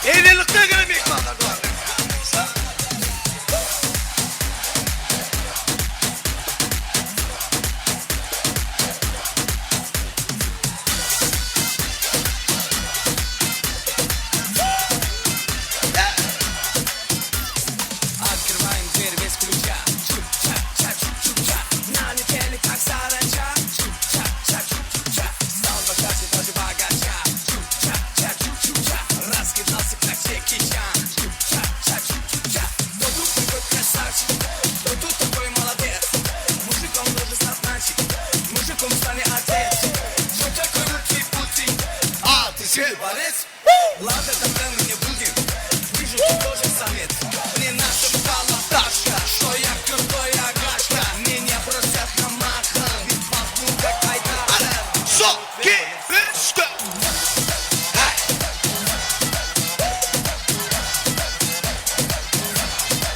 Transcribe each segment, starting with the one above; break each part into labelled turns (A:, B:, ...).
A: Eýlelikde gelen myhmanlar dowam edýär.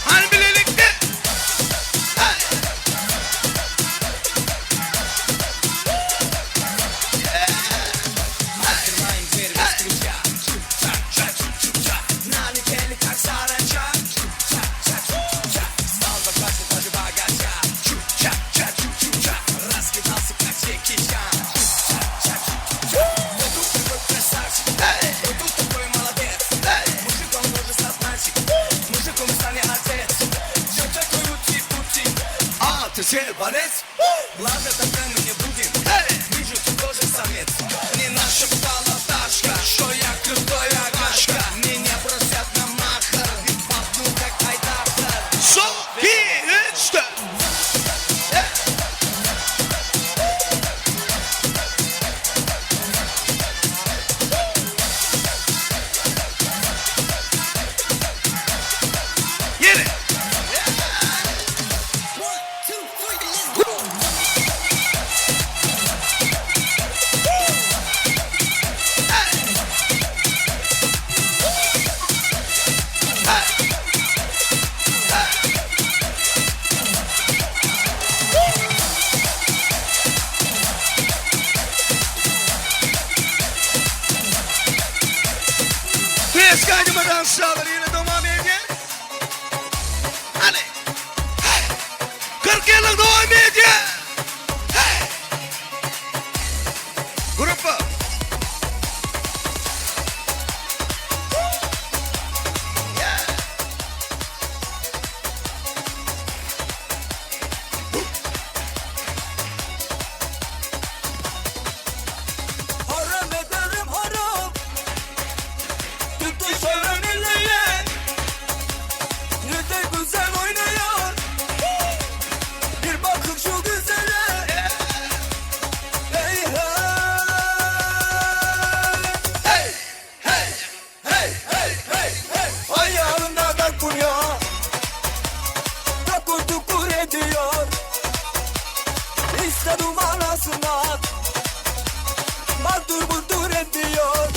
A: Hany bilelikde! Ýene! Eski aýdyma dansçalar ýene dowam edýär. Hany. Hey! 40 ýyllyk dowam edýär. Hey! Gruppa. Yeah!
B: Haram ederim haram Tutuşalım illeye Ne de güzel oynuyor Bir bakın şu güzele Hey hey
A: Hey! Hey! Hey! Hey! Hey! Hey!
B: Ayağında da kurya Takur tukur ediyor İşte numarasına Badur budur ediyor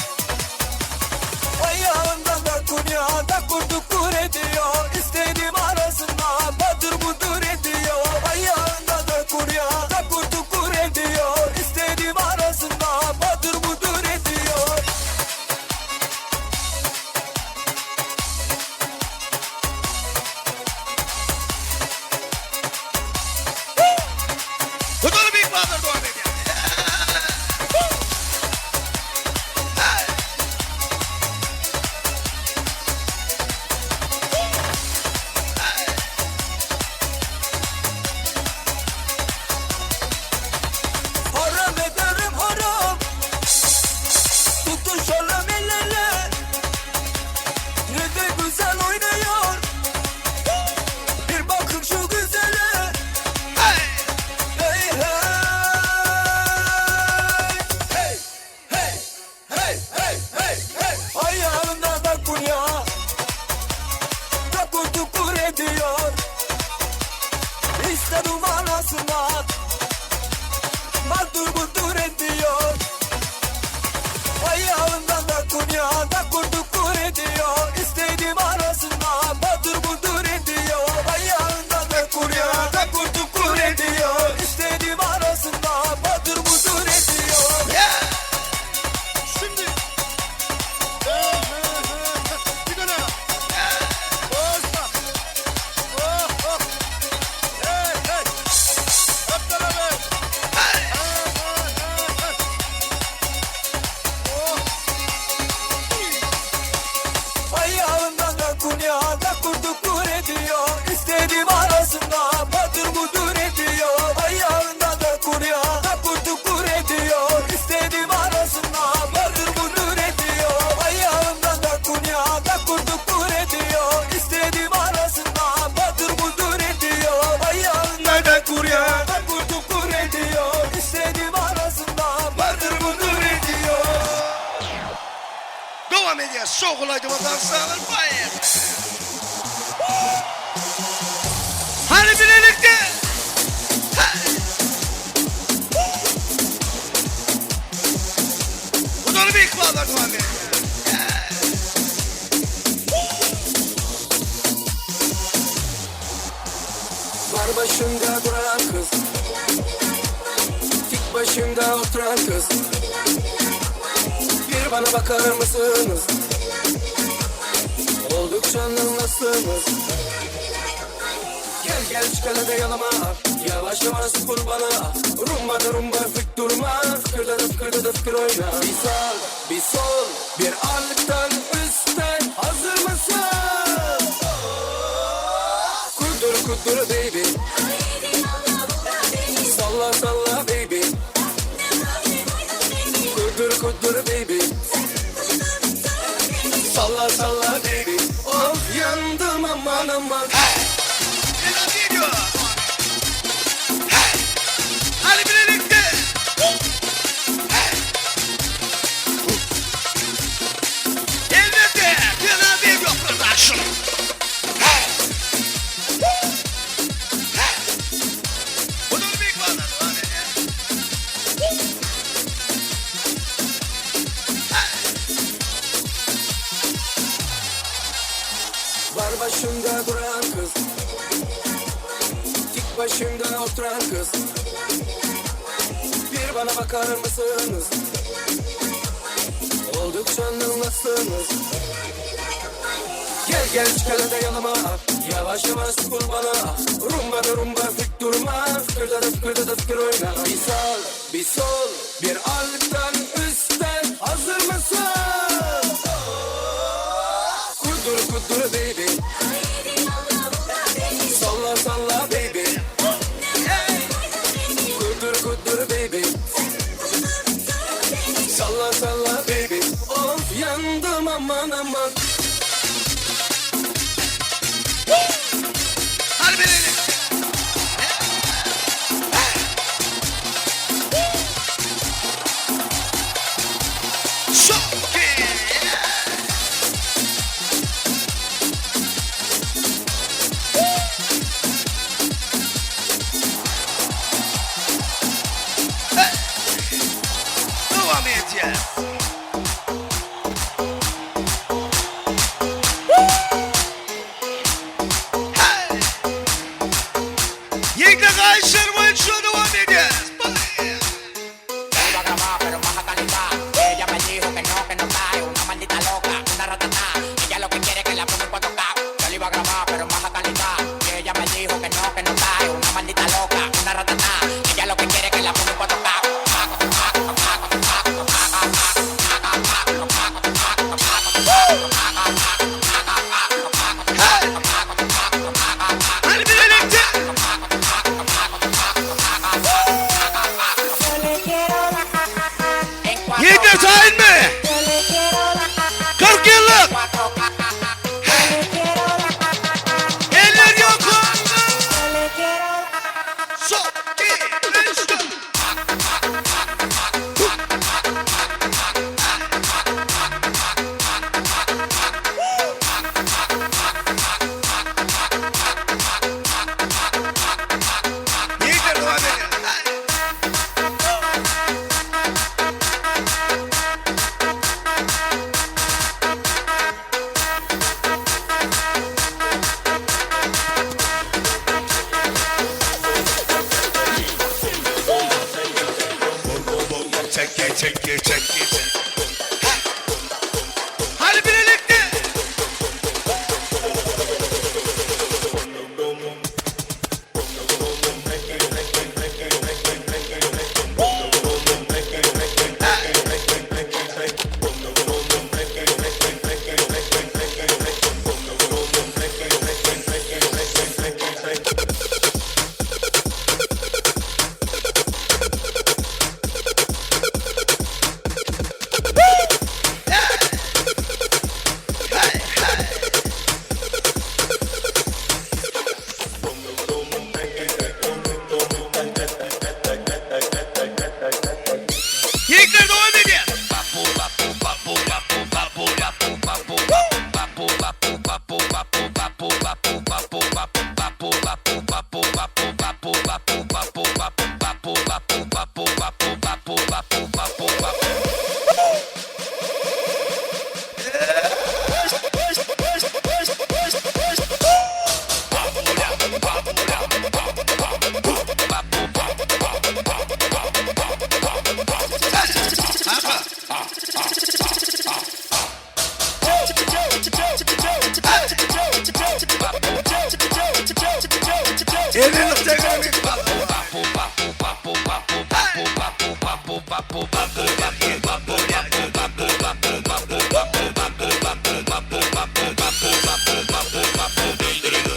B: Ayağında da kurya Takur tukur ediyor İstediğim arasına Badur budur ediyor Ayağında da kurya Takur tukur ediyor İstediğim arasına Badur budur ediyor
A: Tutalım Big Brother devam edýär. Hey!
B: Haram ederim haram Tutuşalım el ele Ne de güzel oynuyor Bir bakın şu güzele
A: Hey!
B: Hey hey Hey hey hey hey hey hey Ayağında da kunya Takur tukur ediyor İşte numarasına Badur budur ediyor Ayağında da kunya Takur tukur ediyor İstediğim arasına Badur budur ediyor Ayağında da kunya Takur tukur ediyor İstediğim arasına Badur budur ediyor
A: Yeah!
C: Şimdi. Bir dönem. Bozma. Oh, oh. Hey, hey. Hep beraber.
A: Hey!
C: Ha, ha, ha, ha. Oh.
B: Ayağında da kunya Takur tukur ediyor İstediğim arasında Badur budur ediyor Ayağında da kunya Takur tukur ediyor İstediğim arasında Badur budur ediyor Ayağında da kunya Takur tukur ediyor İstediğim arasında Badur budur ediyor Ayağında da kurya Takur tukur ediyor İstediğim arasında Badur budur ediyor
A: Dowam edýär. Şowhunly aýdyma dansçalar baýar. Hany bilelikde. Hey! Tutalım Big Brother devam edýär.
B: Var başında duran kız Tik başında oturan kız Bir bana bakar mısınız? Oldukça anlamlısınız Gel gel çıkalım da yalama Yavaş yavaş vur bana Rumba da rumba fık durma Fıkırda da fıkırda da fıkır oyna Bir sağ bir sol Bir alttan üstten Hazır mısın? Kudur kudur baby Salla salla baby Kudur kudur baby Salla salla baby Of yandım aman aman
A: Devam ediyor. Hey! Hadi birlikte. Hey! Elbette Devam ediyor production. Hey! Hey! Budur Big Brother devam ediyor.
B: Var başında duran kız Tik başında oturan kız Bir bana bakar mısınız? Oldukça anlamlısınız. Gel çıkalım da yanıma. Yavaş yavaş sıkıl bana. Rumba da rumba fik durma. Fıkırda da fıkırda da fıkır oyna. Bir sağ, bir sol, bir alttan üstten. Hazır mısın? Kudur kudur baby. Salla salla baby. Kudur kudur baby. Salla salla baby. Of yandım aman aman.
A: Hadi bilelim. Çok iyi. Hey. Devam edeceğiz. Hey. Yekle kayışlar boyunca devam edeceğiz. Bye.
D: Yo iba a grabar, pero en baja calidad. Ella me dijo que no, que no cae. Una maldita loca, una ratatá. Ella lo que quiere es que la ponga en 4K. Yo le iba a grabar, pero en baja calidad. Y ella me dijo que no, que no cae. Una maldita loca, una ratatá. Ella lo que quiere es que la ponga en 4K.
A: Hey. Hadi birlikte.
D: En 4K,
A: Yiğitler sahil mi? 40 yıllık.
D: 4K.
A: Eller yukarıda. Son, iki, üç, dört. Yiğitler devam edin. Hadi. Çek çek çek çek. Hadi birlikte. Yiğitler devam ediyor. Elini tekrar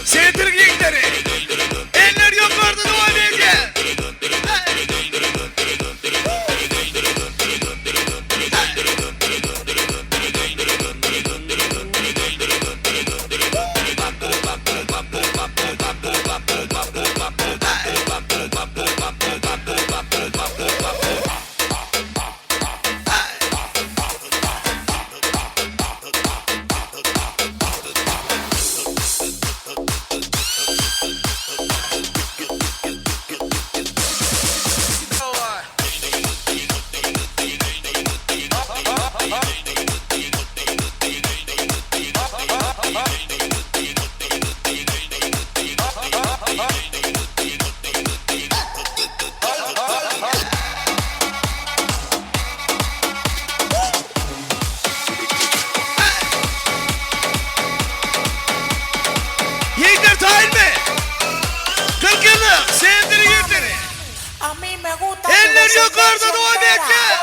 A: Sevdir yiğitleri. Eller yukarıda devam ediyor. Eller ýokarda dowam edýär.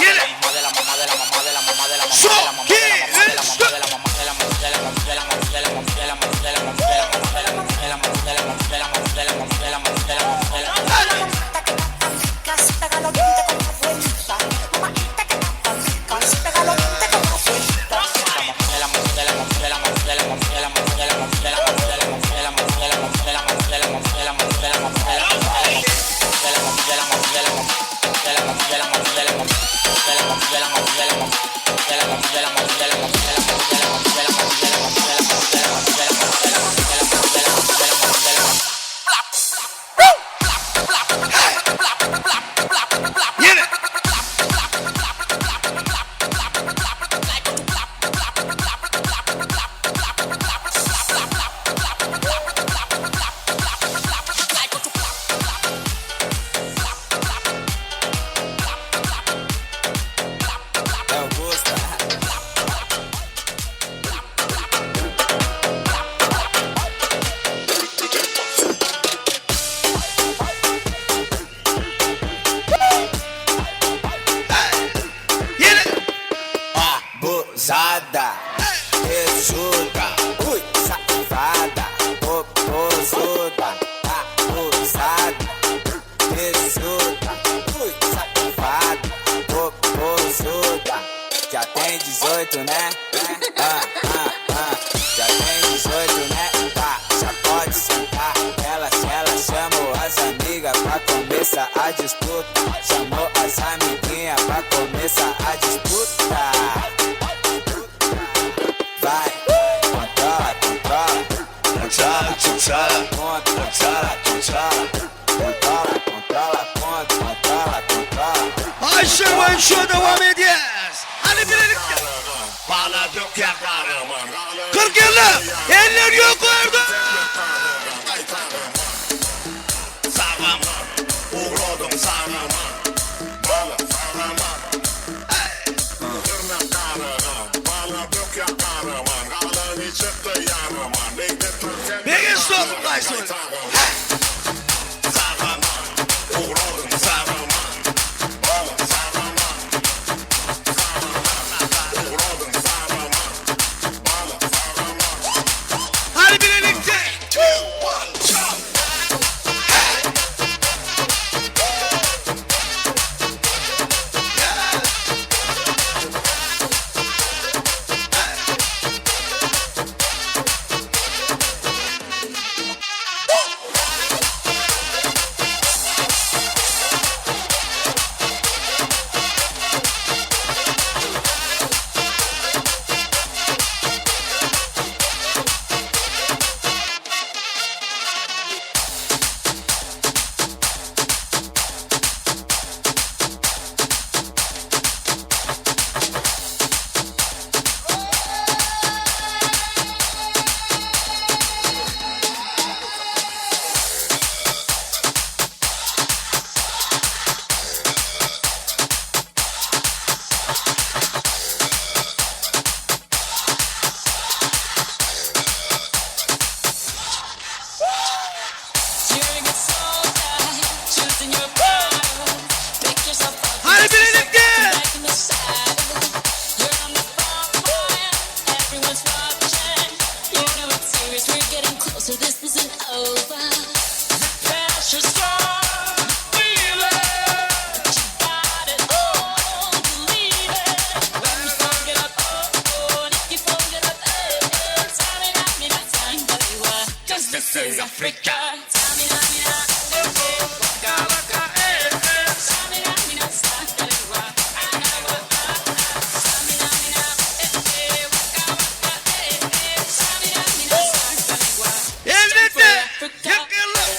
A: Ýene. Şu, ki, üç, dört. Ýene. Ýene.
B: Abusada, Resulta, ui, safada, popozuda, abusada, Resulta, ui, safada, popozuda. Já tem 18, né? Ah, ah, ah. Já tem 18, né? Tá, já pode sentar. Ela, ela chamou as amigas pra começar a disputa. Chamou as amiguinhas pra começar a disputa. Vai, controla, controla.
A: Controla, controla.
B: Controla, controla. Controla, controla, controla, controla.
A: Aýşe boýunça dowam edýäs. Hany bilelikde.
E: Bana dökýär garaman.
A: 40 ýyllyk eller ýokarda.
E: Sagaman, ugradyň sagaman. Bala sagaman. Dyrnak garagan. Bana dökýär garaman. Galany çykdy ýaraman.
A: Begenç dostum gaýsyn.
E: Sagaman, ugradyň sagaman. Bala sagaman. Ugradyň sagaman. Bala sagaman.
A: Hany bilelikde.
E: 2 1 jump.
A: Hany bilelikde.
F: This isn't over. The pressure's strong, feel it. But you got it all, believe it. When you fall, get up, oh, oh, and if you fall, get up, eh, eh. Tsamina, mina, zangalewa. 'Cause this is Africa. Tsamina, mina, eh, eh. Waka, waka, eh, eh. Tsamina, mina, zangalewa. Anawa, ah, ah. Tsamina, mina, eh, eh. Waka, waka, eh, eh. Tsamina, mina, zangalewa.
A: Elbetde. 40 ýyllyk.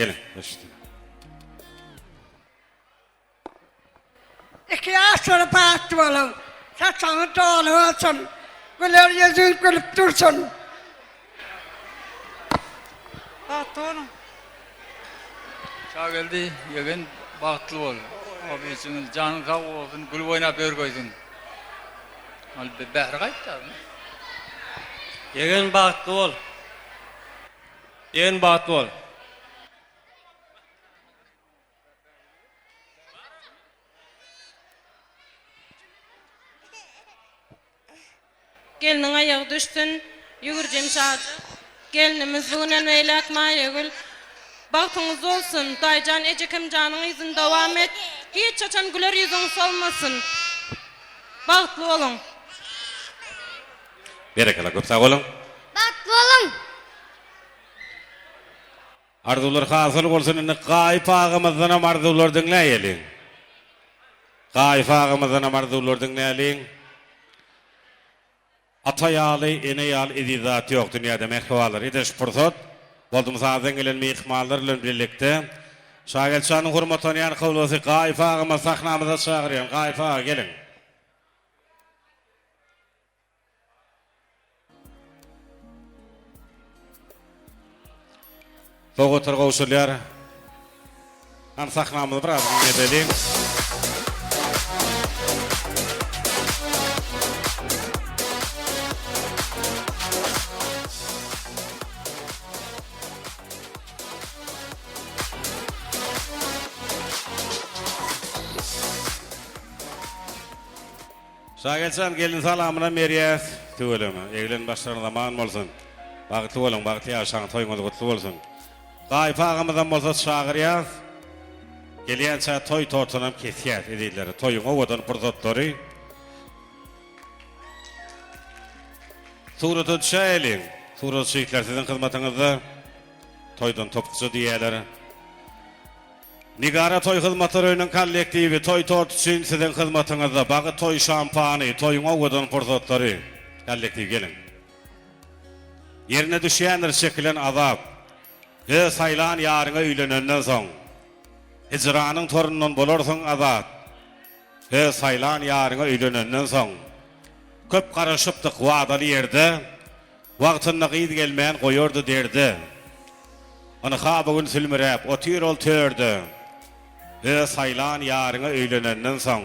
G: Geliň, baş üstüne.
H: Iki ýaşuly bagtly boluň. Saçagyňyz doly bolsun. Güler ýüzüňiz gülüp dursun.
I: Bagtly boluň.
J: Şageldi ýegen bagtly bol. Obiçiňiz janyň sag bolsun gülüp oýnap ýörgeýsiň. Ol bäri gaýtdy.
K: Ýegen bagtly bol. Ýegen bagtly bol.
I: Gelniň aýagy düşsün, ýüwürjim şajyk. Gelnimiz bu günden beýläk Maýagül. Bagtyňyz dolsun, Daýyjan ejekemjanyň yzyny dowam et. Hiç haçan güler ýüzüň solmasyn. Bagtly boluň.
G: Berekella köp sag boluň.
L: Bagtly boluň.
G: Arzuwlar hasyl bolsun indi Gaýyp agamyzdanam arzuwlar diňläýeliň. Gaýyp agamyzdanam arzuwlar diňläliň. Ata ýaly, ene ýaly eziz zat ýok dünýäde mähribanlar. Ine şu pursat Boldumsazdan gelen myhmanlar bilen birlikde Şagelçanyň hormatlanýan kowlusy Gaýyp agamyzy sahnamyza çagyrýan. Gaýyp aga geliň. Sowgatlar gowşurylýar. Hany sahnamyzy biraz giňeldeliň. Şageljan gelin salamynam berýäs. Tüweleme. Eglen başlaryňyz aman bolsun. Bagtly boluň, bagtly ýaşaň, toýuňyz gutly bolsun. Gaýyp agamyzam bolsa çagyrýas. Gelýänçä toý tortunam kesýäs ezizler. Toýuň owadan pursatlary. Surata düşäýeliň. Suratçy ýigitler siziň hyzmatyňyzda. Toýdan topukça diýýäler. Nigara toý hyzmatlar öýüniň kollektiwi toý tort üçin siziň hyzmatyňyzda bagy toý şampany toýuň owadan pursatlary kollektiw geliň Ýerine düşýändir çekilen azap Öz saýlan ýaryňa öýlenenden soň Hijranyň torundan bolarsyň azat Öz saýlan ýaryňa öýlenenden soň Köp garaşypdyk wadaly ýerde Wagtynda gyz gelmän goýardy derde. Ynha bu gün sülmüräp otyr ol törde. Öz saýlan ýaryňa öýlenenden soň.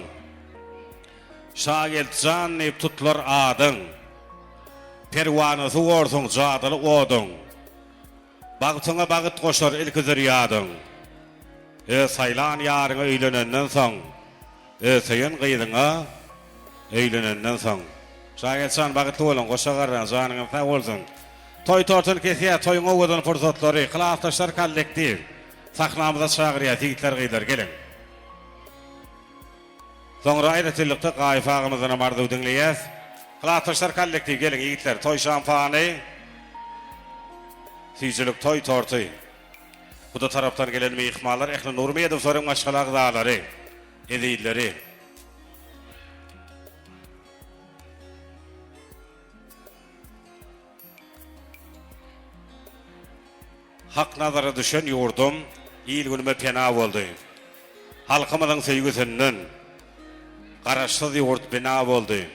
G: Şageltjan diýip tutlar adyň. Perwanasy borsuň jadyly oduň. Bagtyňa bagyt goşar ilki zürýadyň. Öz saýlan ýaryňa öýlenenden soň, öz söýen gyzyňa öýlenenden soň. Şageltjan bagtly boluň, goşa garraň, janyňyz sag bolsun. Toý tortuny kesýäs, toýuň owadan pursatlary, klasdaşlar kollektiw sahnamyza çagyrýas, ýigitler gyzlar geliň. Soňra aýratynlykda Gaýyp agamyzdanam arzuw diňleýäs. Klasdaşlar kollektiw geliň ýigitler toý şampany süýjülik toý torty. Guda tarapdan gelen myhmanlar ähli Nurmedowlaryň maşgala agzalary, ezizleri. Hak nazara düşen ýurdum il-günüme pena boldy. Halkymyzyň söýgüsinden Garaşsyz ýurt bina boldy.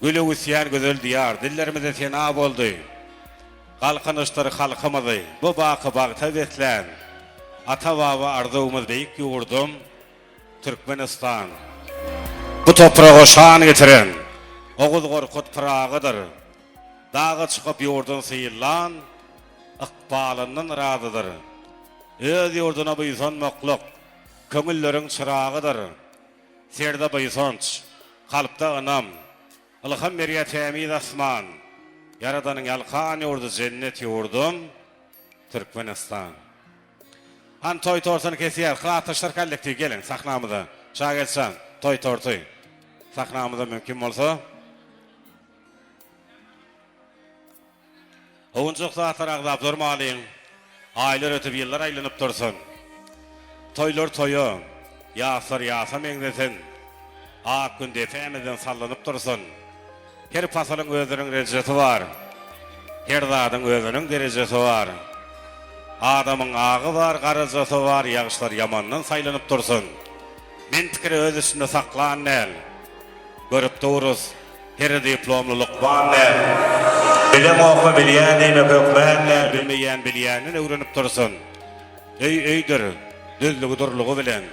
G: Gül öwüsýän gözel Diýar dillerimize sena boldy. Galkynyşdyr halkymyzy bu baky bagta beslän ata-baba arzuwymyz beýik ýurdum Türkmenistan. Bu topraga şan getiren Oguz Gorkut Pyragydyr. Daga çykyp ýurdun synlan ykbalyndan razydyr. Öz ýurduna buýsanmaklyk köňülleriň çyragydyr. Serde buýsanç, kalpda ynam, ylham berýär tämiz asman. Ýaradanyň ýalkan ýurdy jennet ýurdum Türkmenistan. Hany toý tortuny kesýäris klasdaşlar kollektiw geliň sahnamyza Şageltjan toý torty sahnamyza mümkin bolsa. Owunjak zatlar agzap durmalyň. Aýlar ötüp, ýyllar aýlanyp dursun. Toýlar toýa, ýaslar ýasa meňzesin. Ak gün depämizden sallanyp dursun. Her pasylyň özüniň rejesi bar. Her zadyň özüniň derejesi bar. Adamyň agy bar, garajasy bar, ýagşylar ýamandan saýlanyp dursun. Men pikiri öz içinde saklan däl. Görüp durus, her diplomly lukman däl. Bileňokmy bilýän diýmek hökmän däl, bilmeýän bilýänden öwrenip dursun. Öý öýdür, düzlügi durlugy bilen.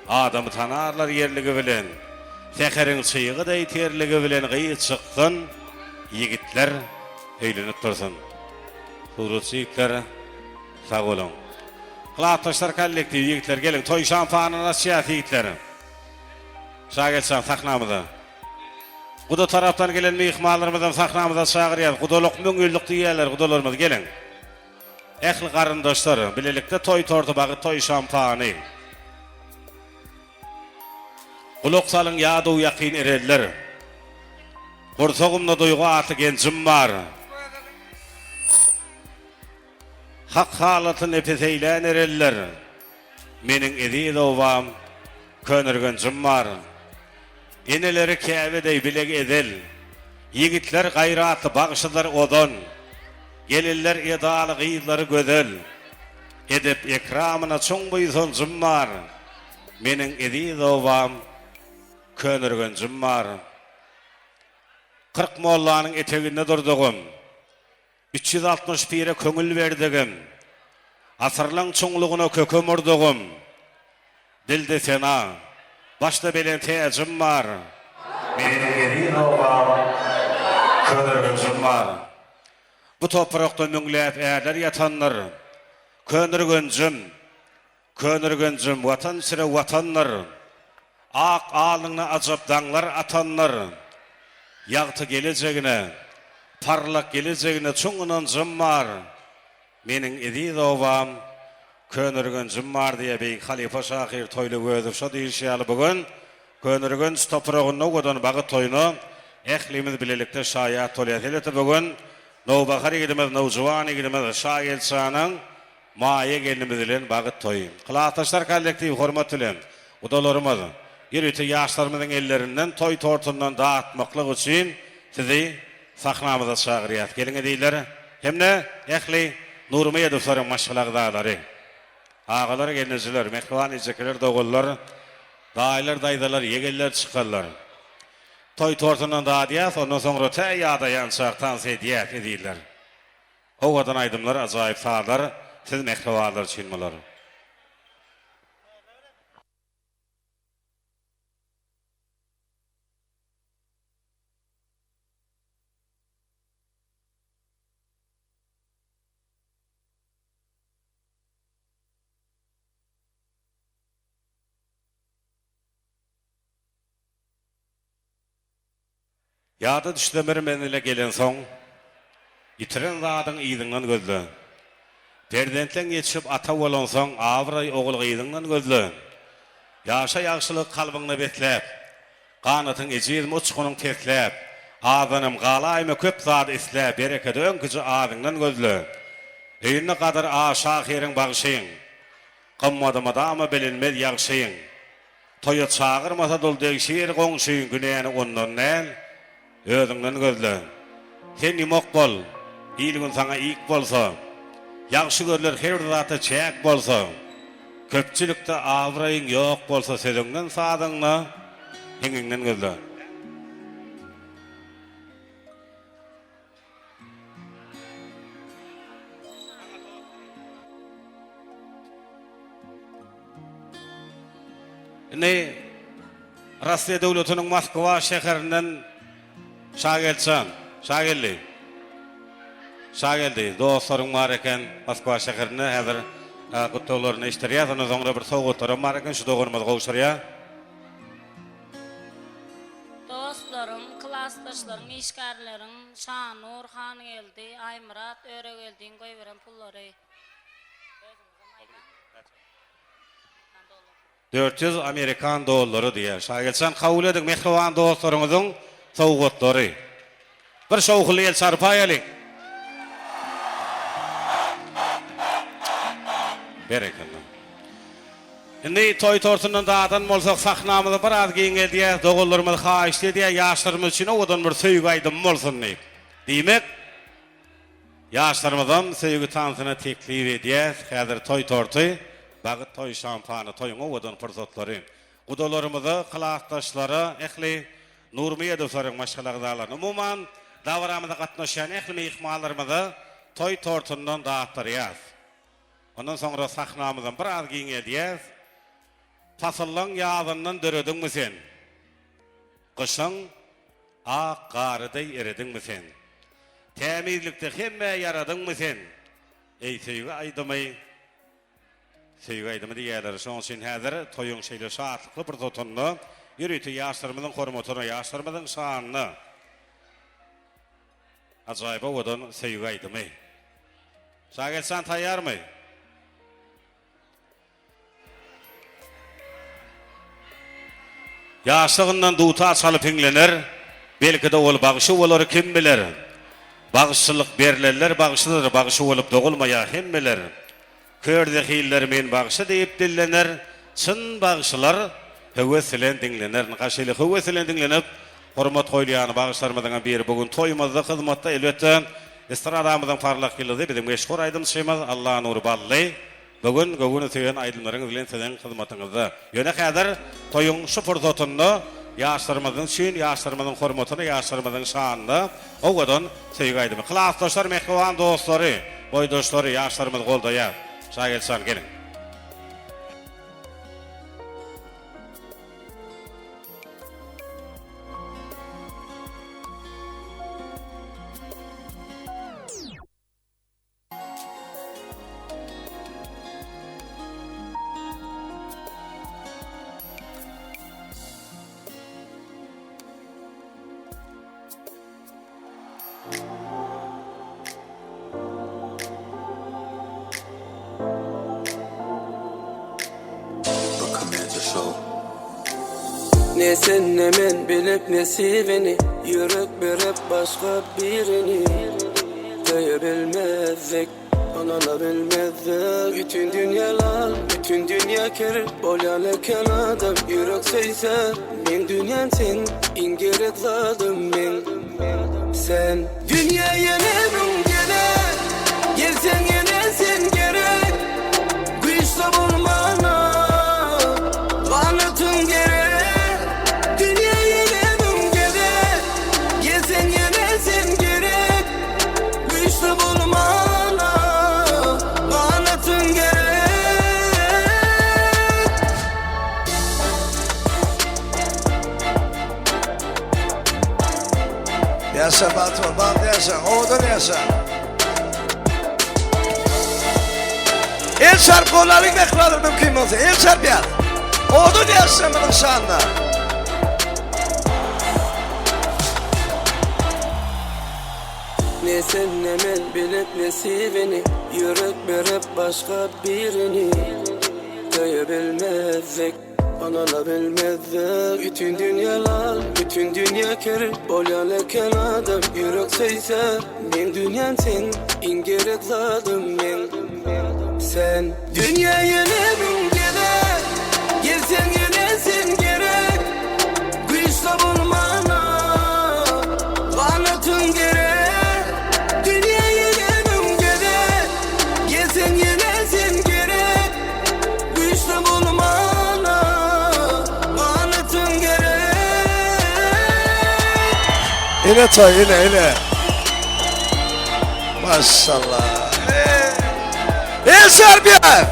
G: Adamy tanarlar ýerligi bilen. Säheriň çygy deý terligi bilen gyz çyksyn, ýigitler öýlenip dursun. Suratçy ýigitler sag boluň. Klasdaşlar kollektiwi ýigitler geliň toý şampanyny açýas ýigitler. Şagelçan sahnamyza. Guda tarapdan gelen myhmanlarymyzam sahnamyza çagyrýas. Gudalyk müňýyllyk diýýärler gudalarymyz geliň. Ähli garyndaşlar bilelikde toý torty bagy toý şampany. Gulak salyň ýadow ýakyn erenler. Gursagymda duýgy atly genjim bar. Hak halaty nepis eýlän erenler. Meniň eziz obam Köneürgenjim bar. Eneleri Käbe deý bilegi ezel. Ýigitler gaýratly bagşydyr ozan. Gelinler edaly gyzlary gözel. Edep ekramyna çuň buýsanjym bar. Meniň eziz obam Köneürgenjim bar. 40 mollanyň eteginde durdugym. 360 pire köňül berdigim. Asyrlaň çuňlugyna kökem urdugym. Dilde sena, başda belent täjim bar. Meniň eziz obam, Köneürgenjim bar. Bu toprakda müňläp ärler ýatandyr. Köneürgenjim, Köneürgenjim Watan içre Watandyr. Ak alnyňda ajap daňlar atandyr. Ýagty gelejegine, parlak gelejegine çuň ynanjym bar. Meniň eziz obam, Köneürgenjim bar diýýär beýik halypa şahyr Toýly Öwezow. Şo diýlişi ýaly bu gün Köneürgenç topragynda owadan bagy toýuna ählimiz bilelikde şaýat bolýarys. Elbetde bu gün nowbahar ýigidimiz, nowjuwan ýigidimiz Şagelçanyň Maýa gelnimiz bilen bagy toýy. Klasdaşlar kollektiwi hormat bilen gudalarymyz, ýörite ýaşlarymyzyň ellerinden toý tortundan datmaklyk üçin sizi Sahnamyza çagyrýas geliň ezizler hem-de ähli Nurmyýadowlaryň maşgala agzalary. Agalar, gelnejeler, mähriban ejekeler, doganlar, daýylar, daýzalar, ýegenler, çykanlar. Toý tortundan dadýas, ondan soňra tä ýadaýançak tans edýäs ezizler. Owadan aýdymlar, ajaýyp sazlar siz mähribanlar üçin bular. Ýada düşse bir menzile gelensoň, Ýitiren zadyň yzyňdan gözle. Perzentleň ýetişip ata bolansoň, Abraý ogul-gyzyňdan gözle. Ýaşa ýagşylygy kalbyňda besläp, Ganatyň ejizmi uçgunyň pesläp, Azdanam galaýma köp zat isläp, Berekedi öňküje azyňdan gözle. Öýünde gadyr az şahyryň bagşyň, Gymmady mydama bilinmez ýagşyň. Toýa çagyrmasa duldegşir goňşyň günäni ondan däl, özüňden gözle. Sen ýumak bol, il-gün saňa ik bolsa, Ýagşy görler her bir zatda çäk bolsa, Köpçülikde abraýyň ýok bolsa sözüňden sazyňda heňiňden gözle. Indi Russiýa döwletiniň Moskwa şäherinden Şageltjan, Şageldi. Şageldi, dostlaryň bar eken Moskwa şäherinde häzir gutlaglaryny eşitdirýär. Ondan soňra bir sowgatlaram bar eken, şu doganymyz gowşurýar.
I: Dostlarym, klasdaşlarym, işgärleriň Şanur, Hangeldi, Aýmyrat, Öregeldiň goýberen pullary.
G: 400 amerikan dollary diýýär. Şageljan kabul ediň mähriban dostlaryňyzyň sowgatlary. Bir şowhunly el çarpaýalyň. Berekella. Indi toý tortundan dadan bolsak sahnamyzy biraz giňeldýäs, doganlarymyz haýyşt edýär, ýaşlarymyz üçin owadan bir söýgi aýdymy bolsun diýip. Diýmek. Ýaşlarymyzam söýgi tansyna teklip edýäs. Häzir toý torty, bagyt toý şampany, toýuň owadan pursatlary. Gudalarymyza, klasdaşlara, ähli Nurmyýadowlaryň maşgala agzalaryna, umuman, dabaramyza gatnaşýan ähli myhmanlarymyza toý tortundan datdyrýas. Ondan soňra sahnamyzam biraz giňeldýäs. Pasyllaň ýazyndan dörediňmi sen? Gyşyň ak gary deý erediňmi sen? Tämizlikde hemmä ýaradyňmy sen? Eý, söýgi aýdymy, söýgi aýdymy diýýärler. Şonuň üçin häzir toýuň şeýle şatlykly pursatynda ýörite ýaşlarymyzyň hormatyna, ýaşlarymyzyň şanyna ajaýyp owadan söýgi aýdymy. Şageltjan taýýarmy? Ýaşlygyndan dutar çalyp hiňlener, Belki-de ol bagşy bolar, kim biler. Bagşyçylyk berlenler bagşydyr, Bagşy bolup dogulmaýar hemmeler. Kör zehinler men bagşy diýip dillener, Çyn bagşylar höwes bilen diňlener. Ynha şeýle höwes bilen diňlenip, hormat goýulýan bagşylarymyzyňam biri bu gün toýumyzda hyzmatda elbetde estradamyzyň parlak ýyldyzy biziň meşhur aýdymçymyz Allanur Bally. Bu gün göwün söýen aýdymlaryňyz bilen siziň hyzmatyňyzda. Ýöne häzir toýuň şu pursatynda ýaşlarymyzyň üçin, ýaşlarymyzyň hormatyna, ýaşlarymyzyň şanyna owadan söýgi aýdymy. Klasdaşlar, mähriban dostlary, boýdaşlary, ýaşlarymyzy goldaýar. Şageljan geliň.
B: Ne sen ne men bilip nesibini Ýürek berip başga birini Söýe bilmezdik, ynana bilmezdik Bütün dünýä lal, bütün dünýä ker Bolýan eken adam ýürek söýse Meň dünýäm sen, iň gerek zadym meň Sen. Dünýä ýene müň gezek Gelseň ýene sen gerek Güýçli bolmana Ganatyň gerek Dünýä ýene müň gezek Gelseň ýene sen gerek Güýçli bolmana Ganatyň gerek.
A: Ýaşa bagtly bol, bagtly ýaşa, owadan ýaşa. El çarp gollaryň mähribanlar mümkin bolsa, el çarpýar. Owadan ýaşlarymyzyň şanyna.
B: Ne sen ne men bilip nesibini Ýürek berip başga birini Söýe bilmezdik. Ynana bilmezdik Bütün dünýä lal, bütün dünýä ker Bolýan eken adam ýürek söýse Meň dünýäm sen, iň gerek zadym meň Sen. Dünýä ýene müň gezek Gelseň ýene sen gerek Güýçli bolmana Ganatyň gerek Dünýä ýene müň gezek Gelseň ýene sen gerek Güýçli bolmana ganatyň gerek.
A: Ine toý ine ine. Maşallah. El çarpýar.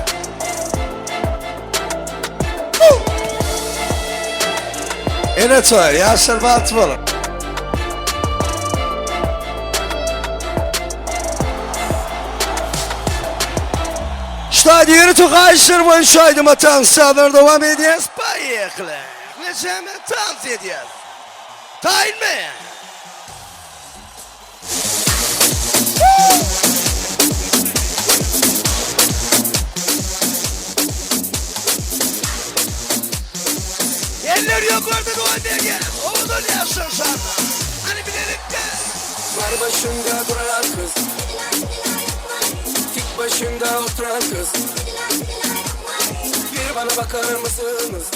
A: Ine toý ýaşlar bagtly boluň. Ştaýda ýörite haýyşlar boýunça aýdyma tans çalar dowam edýäs. Poýehli! Neçeme tans edýäs. Taýynmy? Eller ýokarda dowam edýäs. Owadan ýaşlar şanly. Hany bilelikde.
B: Bar başynda duran gyz. Tik başynda oturan gyz. Bir bana bakar mısınız?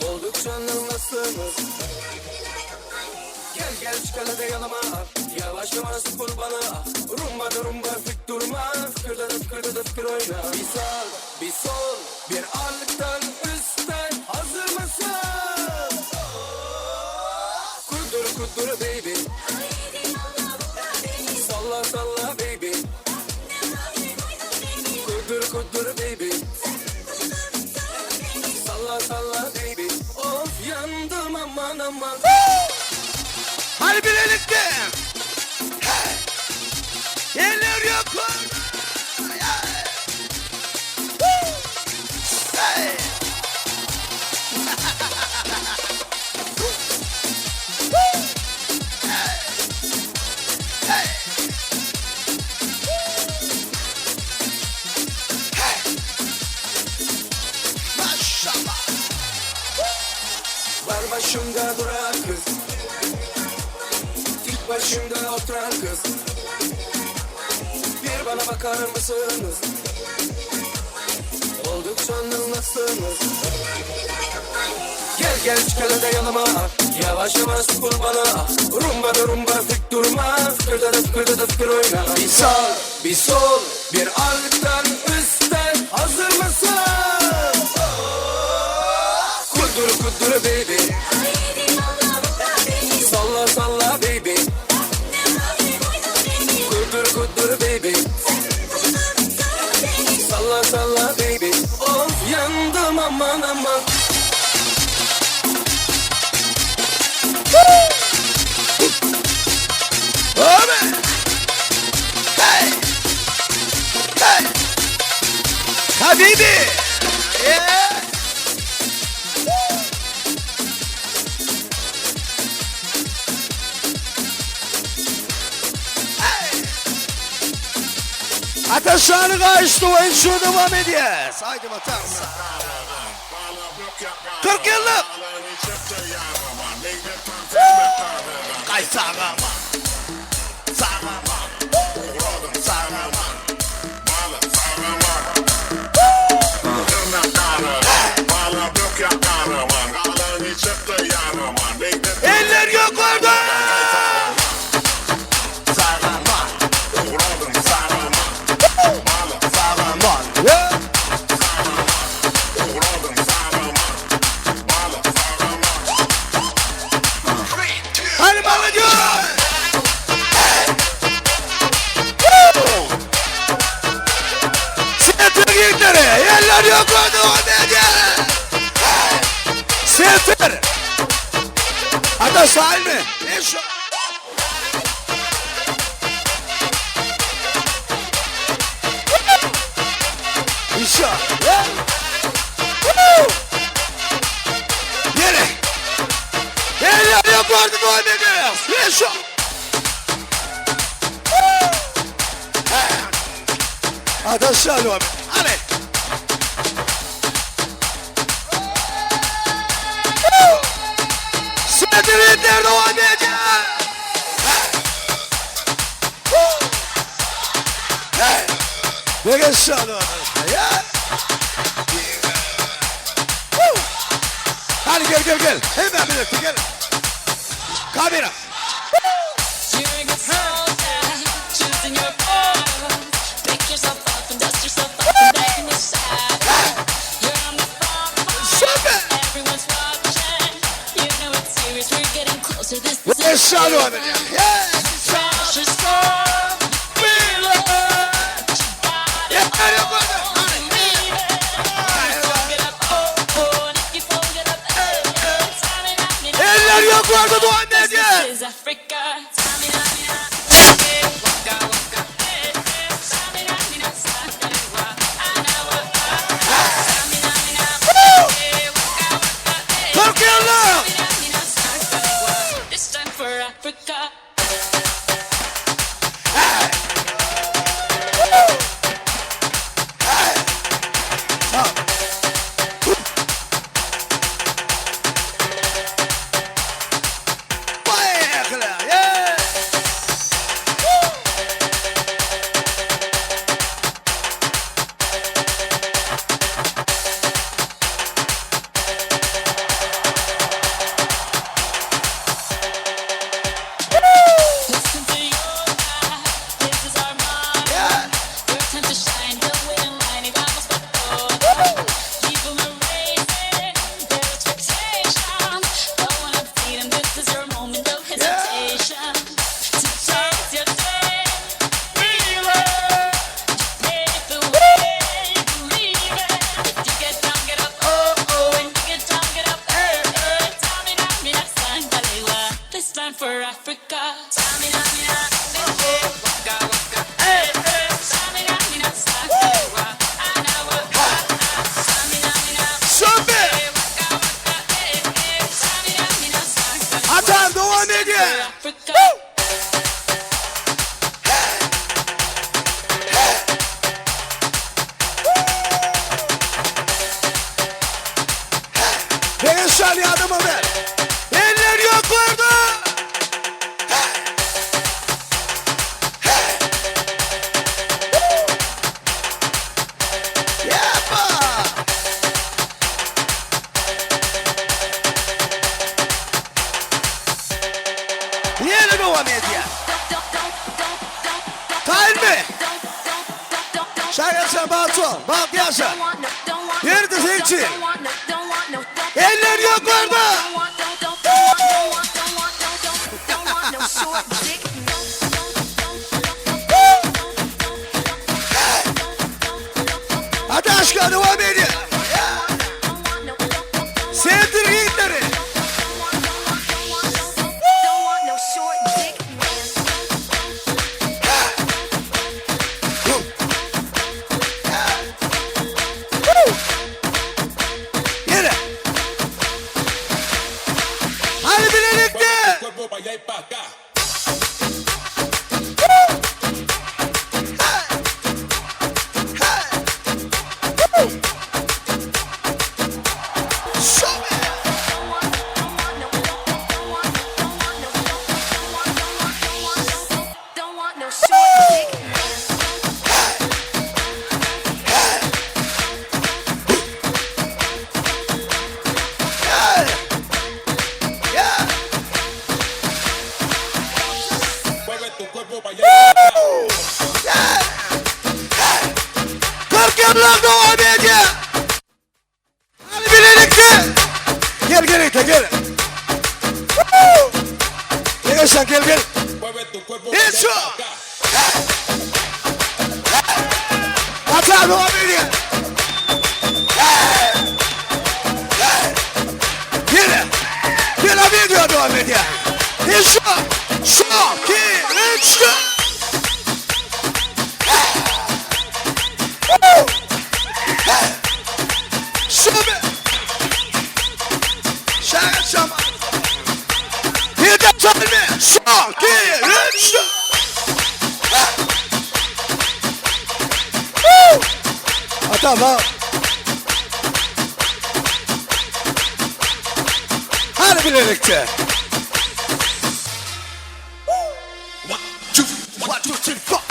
B: Oldukça anlamazsınız. Gel gel çıkalım da yanıma. Yavaş. Yavaş yavaş vur bana Rumba da rumba fik durma Fıkırda da fıkırda da fıkır oyna Bir sağ bir sol bir alttan üstten Hazır mısın? Kudur kudur baby Salla salla baby Kudur kudur baby Salla salla baby Of yandım aman aman
A: Hadi birlikte. Hey. Eller yok. Hey. Hey. Hey. Maşallah.
B: Var başımda duran kız Dik başımda oturan kız Bir bana bakar mısınız? Oldukça anlamazsınız Gel gel çıkalım da yanıma Yavaş yavaş vur bana Rumba da rumba fik durma Fıkırda da fıkırda da fıkır oyna Bir sağ bir sol bir alttan üstten Hazır mısın? Kudur kudur baby Salla salla baby Kudur kudur baby Salla salla baby Of yandım aman aman
A: Abi. Hey. Hey. Habibi. Yeah. Hey. Ateşanı kaçtı ve şu devam ediyor. Haydi bakalım. 40 yıllık. Kay sağama. Sağama. Sağama. Eller yukarıda. Sağama. Sağama. Yeah. Hadi bakalım. Sefer yiğitleri, eller yukarıda oynayacak. Sefer. Hatta sahil mi? Ne şu? İnşallah. Woo! Yere. Eller yukarıda oynayacak. Ne şu? Hadi abi. Hadi. Sedir'in devam edecek. Ne geçiyor? Hadi gel gel gel. Hemen birlikte gel. Kamera.
F: You're a good soldier, choosing your battles. Pick yourself up and dust yourself up and back in the saddle. You're on the front line,
A: Süper.
F: everyone's watching. You know it's serious, we're getting closer. This
A: Ne
F: is
A: geçiyor?
F: Pressure's on, feel it.
A: Yeter yok Eller yukarıda Doğan Medya.
F: This is Africa.
A: Kırk yıllık.
F: This time for Africa.
A: Şaýatjan bagtly bol, bagtly ýaşa. Ýerde seň üçin. Eller ýokarda! Hadi aşka dowam edýär. Sevdir ýigitleri. Ýene. Hadi bilelikde. 40 ýyllar dowam edýär. Hadi bilelikde. Gel gel ite gel. Gel sen gel gel. Hiç yok. Ata devam edýär. Gel. Gel video devam edýär. Hiç yok. Son, 2, 3, 4. Tamam. Hadi birlikte. One, two, one, two, three, four.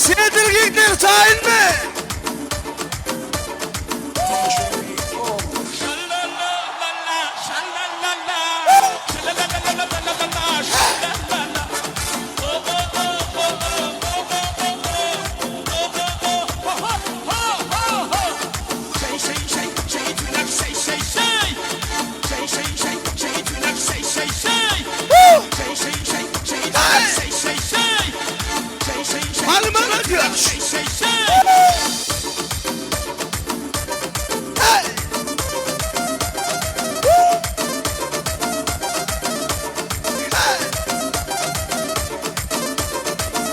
A: Sedirgikler taýynmy?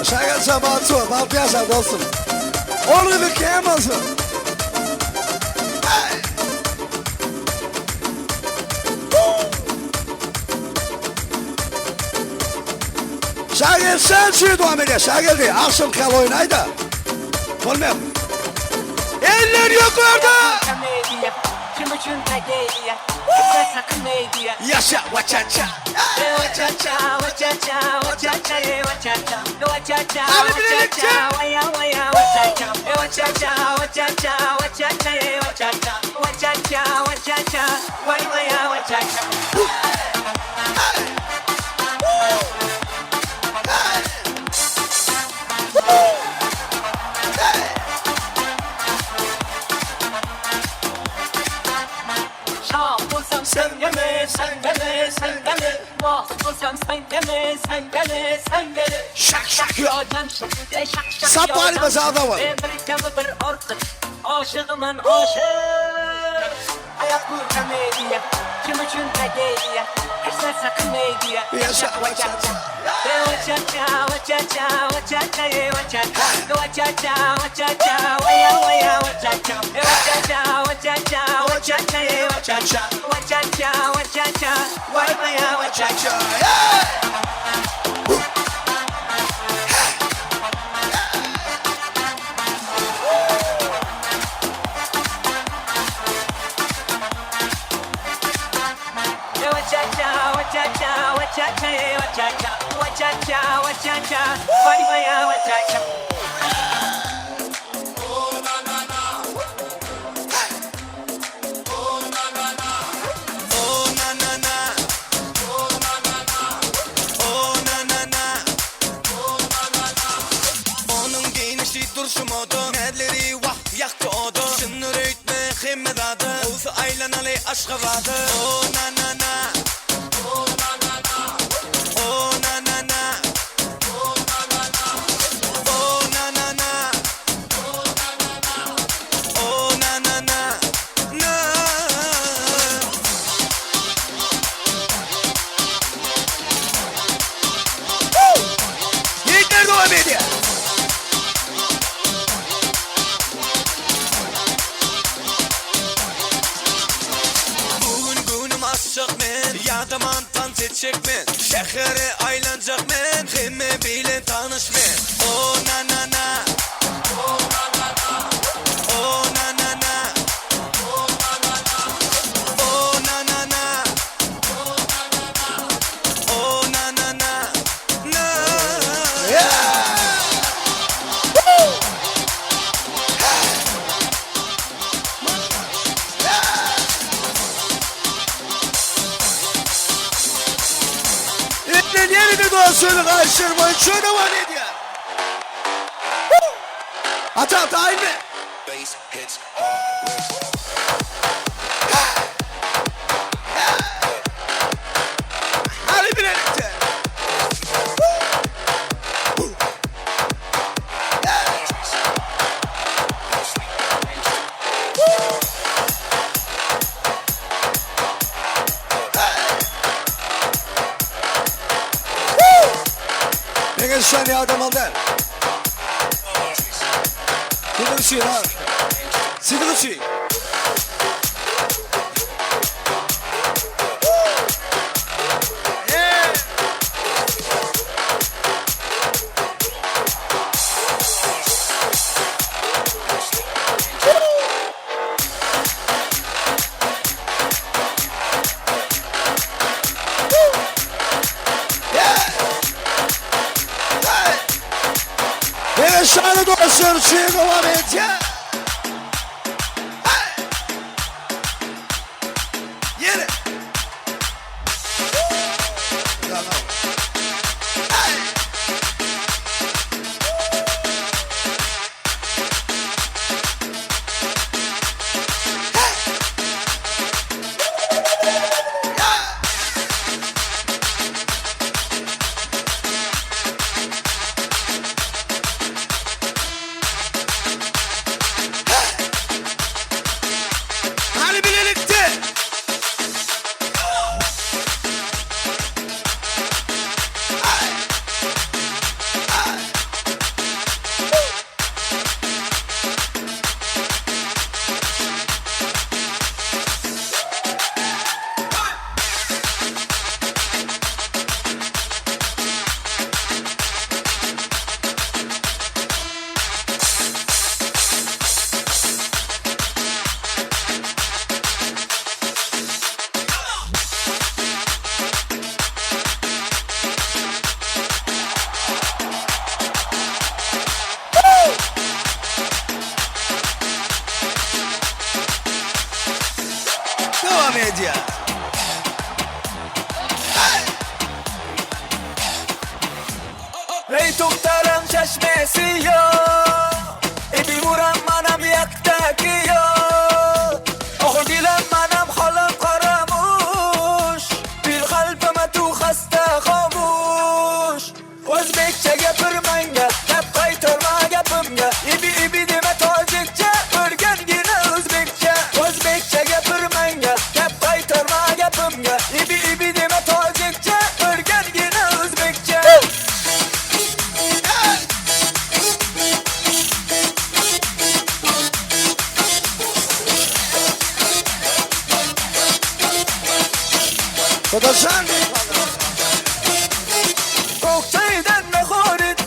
A: Şagalça Batu, Batu yaşa dostum. Onu bir kıyamazsın. Şagel sen şu dowam edýär. Şageldi akşam kal oýnaýda. Bolmaýar. Eller ýokarda. Ýaşa waçaça. Hadi birlikte. Şak şak. Sapari bazarda var.
L: Aşığım aşık Ayak bu komediye Kim üçün tragediya Her narsa komediya
A: Yaşa,
B: Onuň geýnişi durşy moda Näzleri wah ýakdy oda Düşüner öýtme hemme zada Gowsy aýlanaly Aşgabada O na na na O na na na O na na na O na na na O na na na Na.
A: Yiğitler devam ediyor.
B: Bu gün göwnüm açjak men Ýadaman tans etjek men Şähere aýlanjak men Hemme bilen tanyş men O na na na O na na na O na na na O na na na O na na na Na.
A: Yiğitler yeni bir dansörü karşılamayı şöyle devam ediyor. Atam dahil mi? Hadi birlikte. Ne şan yardım aldı. Sidruçi lan. Sidruçi. Şanı dostlar, şiir devam ediyor. Yere. Hadi birlikte. Devam ediyor.
B: Ey toktaram çeşmesi yo Ebi vuran manam yaktaki yo Oh dilim manam halam karamuş Bir kalbime tu hasta hamuş O'zbekcha gapirmanga Gap qaytarma gapimga Ibi ibi dema tojikcha O'rgangina o'zbekcha O'zbekcha gapirmanga Gap qaytarma gapimga Ibi ibi dema tojikcha O'rgangina o'zbekcha.
A: Kodaşan.
B: Ko'kchaydan nahorit.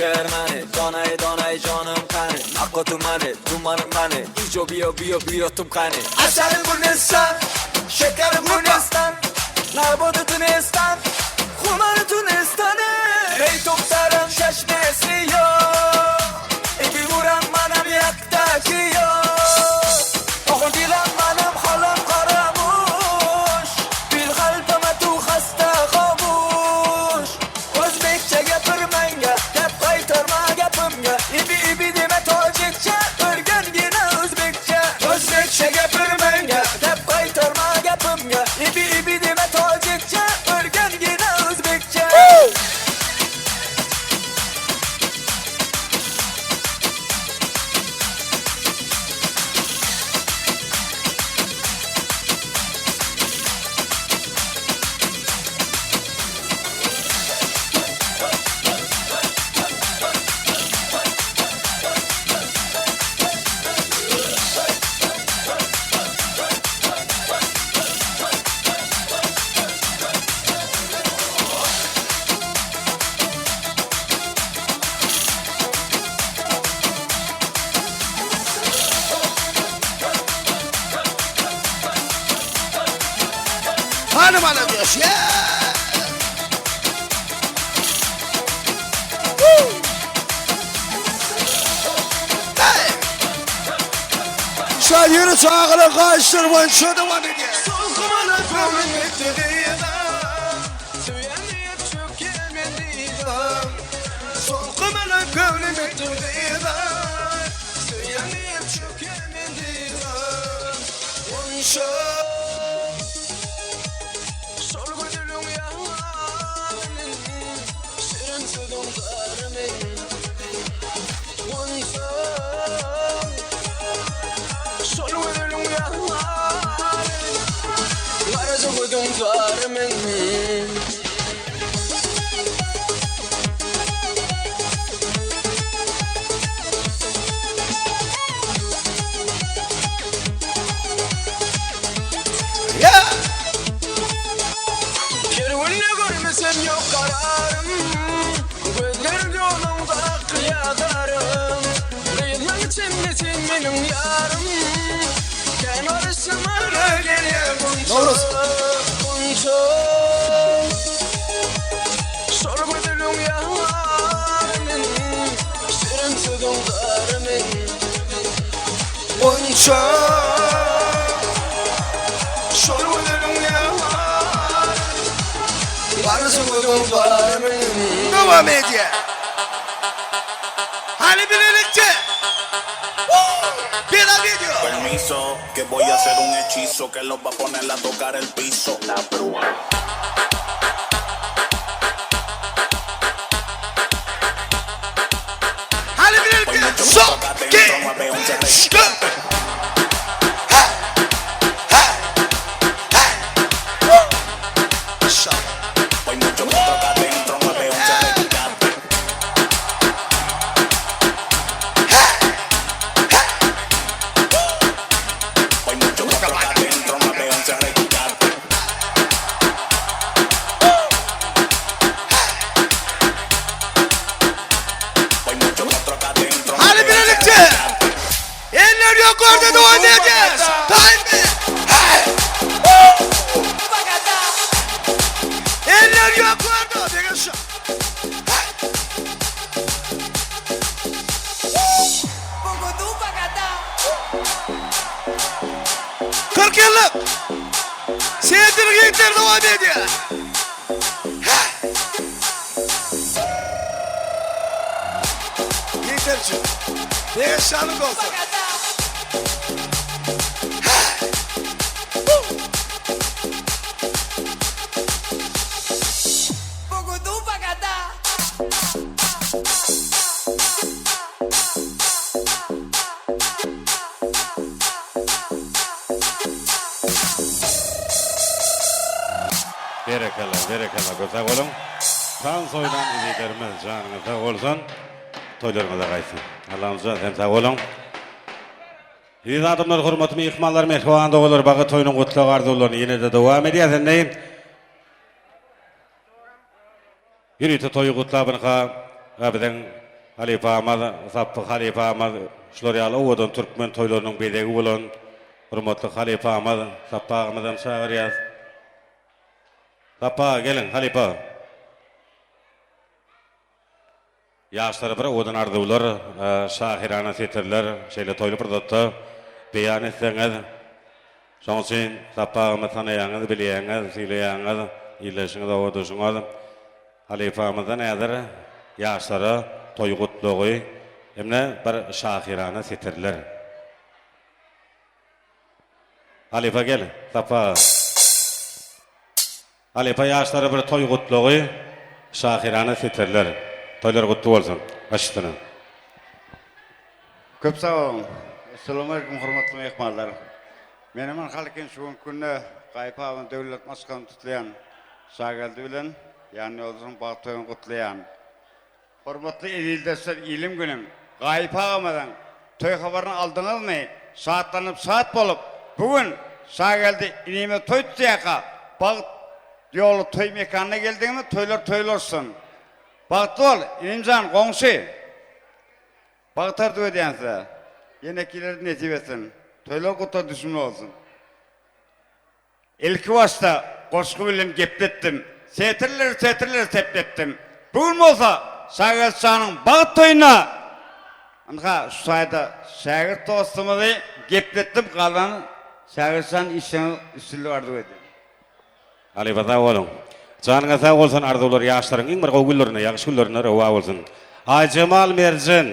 B: Kermani Donay donay jonim qani Aqqa tumani tumanim qani Ijo biyo biyo biyotim qani Asali Gulistan Shakari Gulistan Nabodi Tunistan Xumari Tunistan Ey to'xtarim shashmesi yo'q Ey uram manam yaktaki yo'q Oxir dilam manam xolam qaramush Bil qalbima tu xasta xomush O'zbekcha gapirmanga Gap qaytarma gapimga Ibi ibi dema tojikcha O'rgangina o'zbekcha O'zbekcha gapirmanga Gap qaytarma gapimga Ibi ibi dema tojikcha O'rgangina o'zbekcha
A: Hanım hanım diyor. Yeah. Woo. Hey. Şairi çağırı kaçtır boyunca devam ediyor. Yeah.
B: Kervinle görmesem yok kararım Gözlerim yolunda kıyadarım Kıyılan içimdesin benim yarım Kenar ışıma geliyor bunca
A: Navruz.
B: Bunca Şol güzeliň yarımın Şirin sözün darımın
A: Onça Şol güzeliň yarım Arzu var Devam ediyor. Hani birlikte. Bir video.
E: Permiso, que voy a hacer un hechizo que los va a poner a tocar el piso. La bruja.
A: Hani birlikte. Son. İki. Üç. Dört.
E: Hay mucho que acá adentro, 911 rescate. Hay mucho que acá adentro, 911 rescate. Hay mucho que acá adentro.
A: Hani birlikte. Eller yukarıda devam edeceğiz. Time. Hey. Eller yukarıda. Bir aşağı. Hey. 40 yıllık Sevdir Yiğitler devam ediyor. Hey. Yiğitler için. Bir şanlık olsun.
G: Berekella, berekella köp sag boluň. San soýlan ezizlerimiz janyňyz sag bolsun. Toýlaryňyza gaýtsyn. Allamjan sen sag boluň. Eziz adamlar, hormatly myhmanlar, mähriban doganlar, bagy toýunyň gutlag arzuwlaryny ýene-de dowam edýäs indi. Ýörite toýy gutlap ynha biziň. Halypamyz Sapby halypamyz şular ýaly owadan türkmen toýlarynyň bezegi bolan hormatly halypamyz Sapby agamyzam çagyrýas. Sapby aga geliň halypa. Ýaşlara bir owadan arzuwlar, şahyrana setirler şeýle toýly pursatda beýan etseňiz. Şoň üçin Sapby agamy tanaýaňyz, bilýäňiz, sylaýaňyz, ildeşiňiz, obadaşyňyz. Halypamyzdan häzir ýaşlara toý gutlagy hem-de bir şahyrana setirler. Halypa gel, Sapby aga. Halypa ýaşlara bir toý gutlagy, şahyrana setirler. Toýlar gutly bolsun. Baş üstüne.
M: Köp sag boluň. Essalawmaleýkum hormatly myhmanlar. Menemen Halkin şu günki günde Gaýyp aganyň döwlet maşgalyny tutlaýan Şageldi bilen ýan ýoldaşynyň bagt toýuny gutlaýan. Hormatly ezizdeşler ilim günüm Gaýyp agamyzyň toý habaryny aldyňyzmy şatlanyp şat bolup bu gün Şageldi inimiz toý tutýaka bagt ýoly toý mekanyna geldiňmi toýlar toýlaşsyn bagtly bol inimjan goňşy bagt arzuw edýän size ýenekileri nesip etsin toýlar gutlar düşümli bolsun. Ilki başda goşgy bilen gepletdim, Setirleri setirleri sepletdim. Bu gün bolsa Şageldi şanyň bagt toýunda ynha şu taýda şägirt dostumyzy gepletdim, galany Şageldi şan işiňiz üstünlik arzuw edýän.
G: Halypa sag boluň. Janyňyz sag bolsun arzuwlar ýaşlaryň iň bir gowy günlerinde ýagşy günlerinde rowa bolsun. Aýjemal Merjen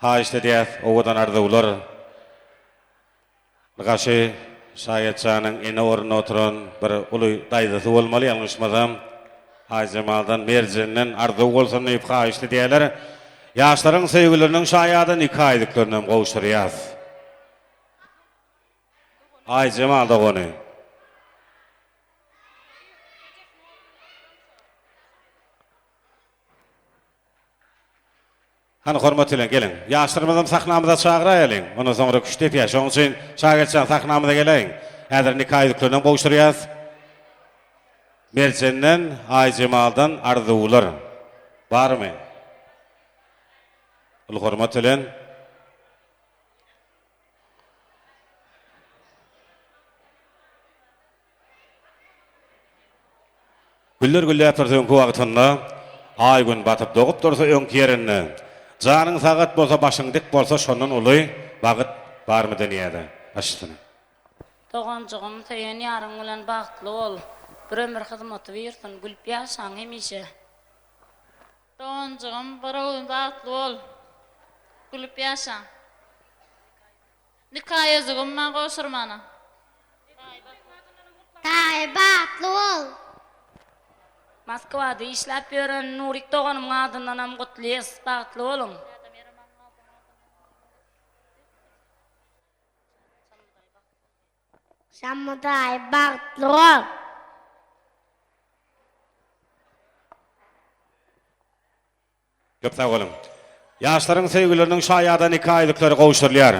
G: haýyşt edýäs owadan arzuwlar. Gaşy Şaýatjanyň ene ornunda oturan bir uly daýzasy bolmaly, ýalňyşmasam, Aýjemaldan, Merjenden arzuw bolsun diýip haýyşt edýärler. Ýaşlaryň söýgüleriniň şaýady nika ýüzüklerinem gowşurýas. Aýjemal dogany. Hany hormat bilen geliň. Ýaşlarymyzam sahnamyza çagyraýalyň. Ondan soňra küşt depýär. Şonuň üçin Şageltjan sahnamyza geläýiň. Häzir nika ýüzüklerinem gowşurýas. Merjenden, Aýjemaldan arzuwlar. Barmy? Uly hormat bilen. Güller gülläp dursa öňki wagtynda, Aý-Gün batyp dogup dursa öňki ýerinde, Janyň sagat bolsa, başyň dik bolsa şondan uly bagyt barmy dünýäde? Baş üstüne.
N: Doganjygym, söýen ýaryň bilen bagtly bol. Bir ömür hyzmaty buýursyn, gülüp ýaşaň hemişe.
O: Doganjygym, bir öwün bagtly bol. Gülüp ýaşaň. Nika ýüzügim maňa gowşurmana.
P: Daýy bagtly bol.
N: Moskwada işläp ýören Nurik doganymyň adyndanam gutlyýas bagtly boluň.
P: Şammy daýy bagtly bol.
G: Köp sag boluň. Ýaşlaryň söýgüleriniň şaýada nika ýüzükleri gowşurylýar.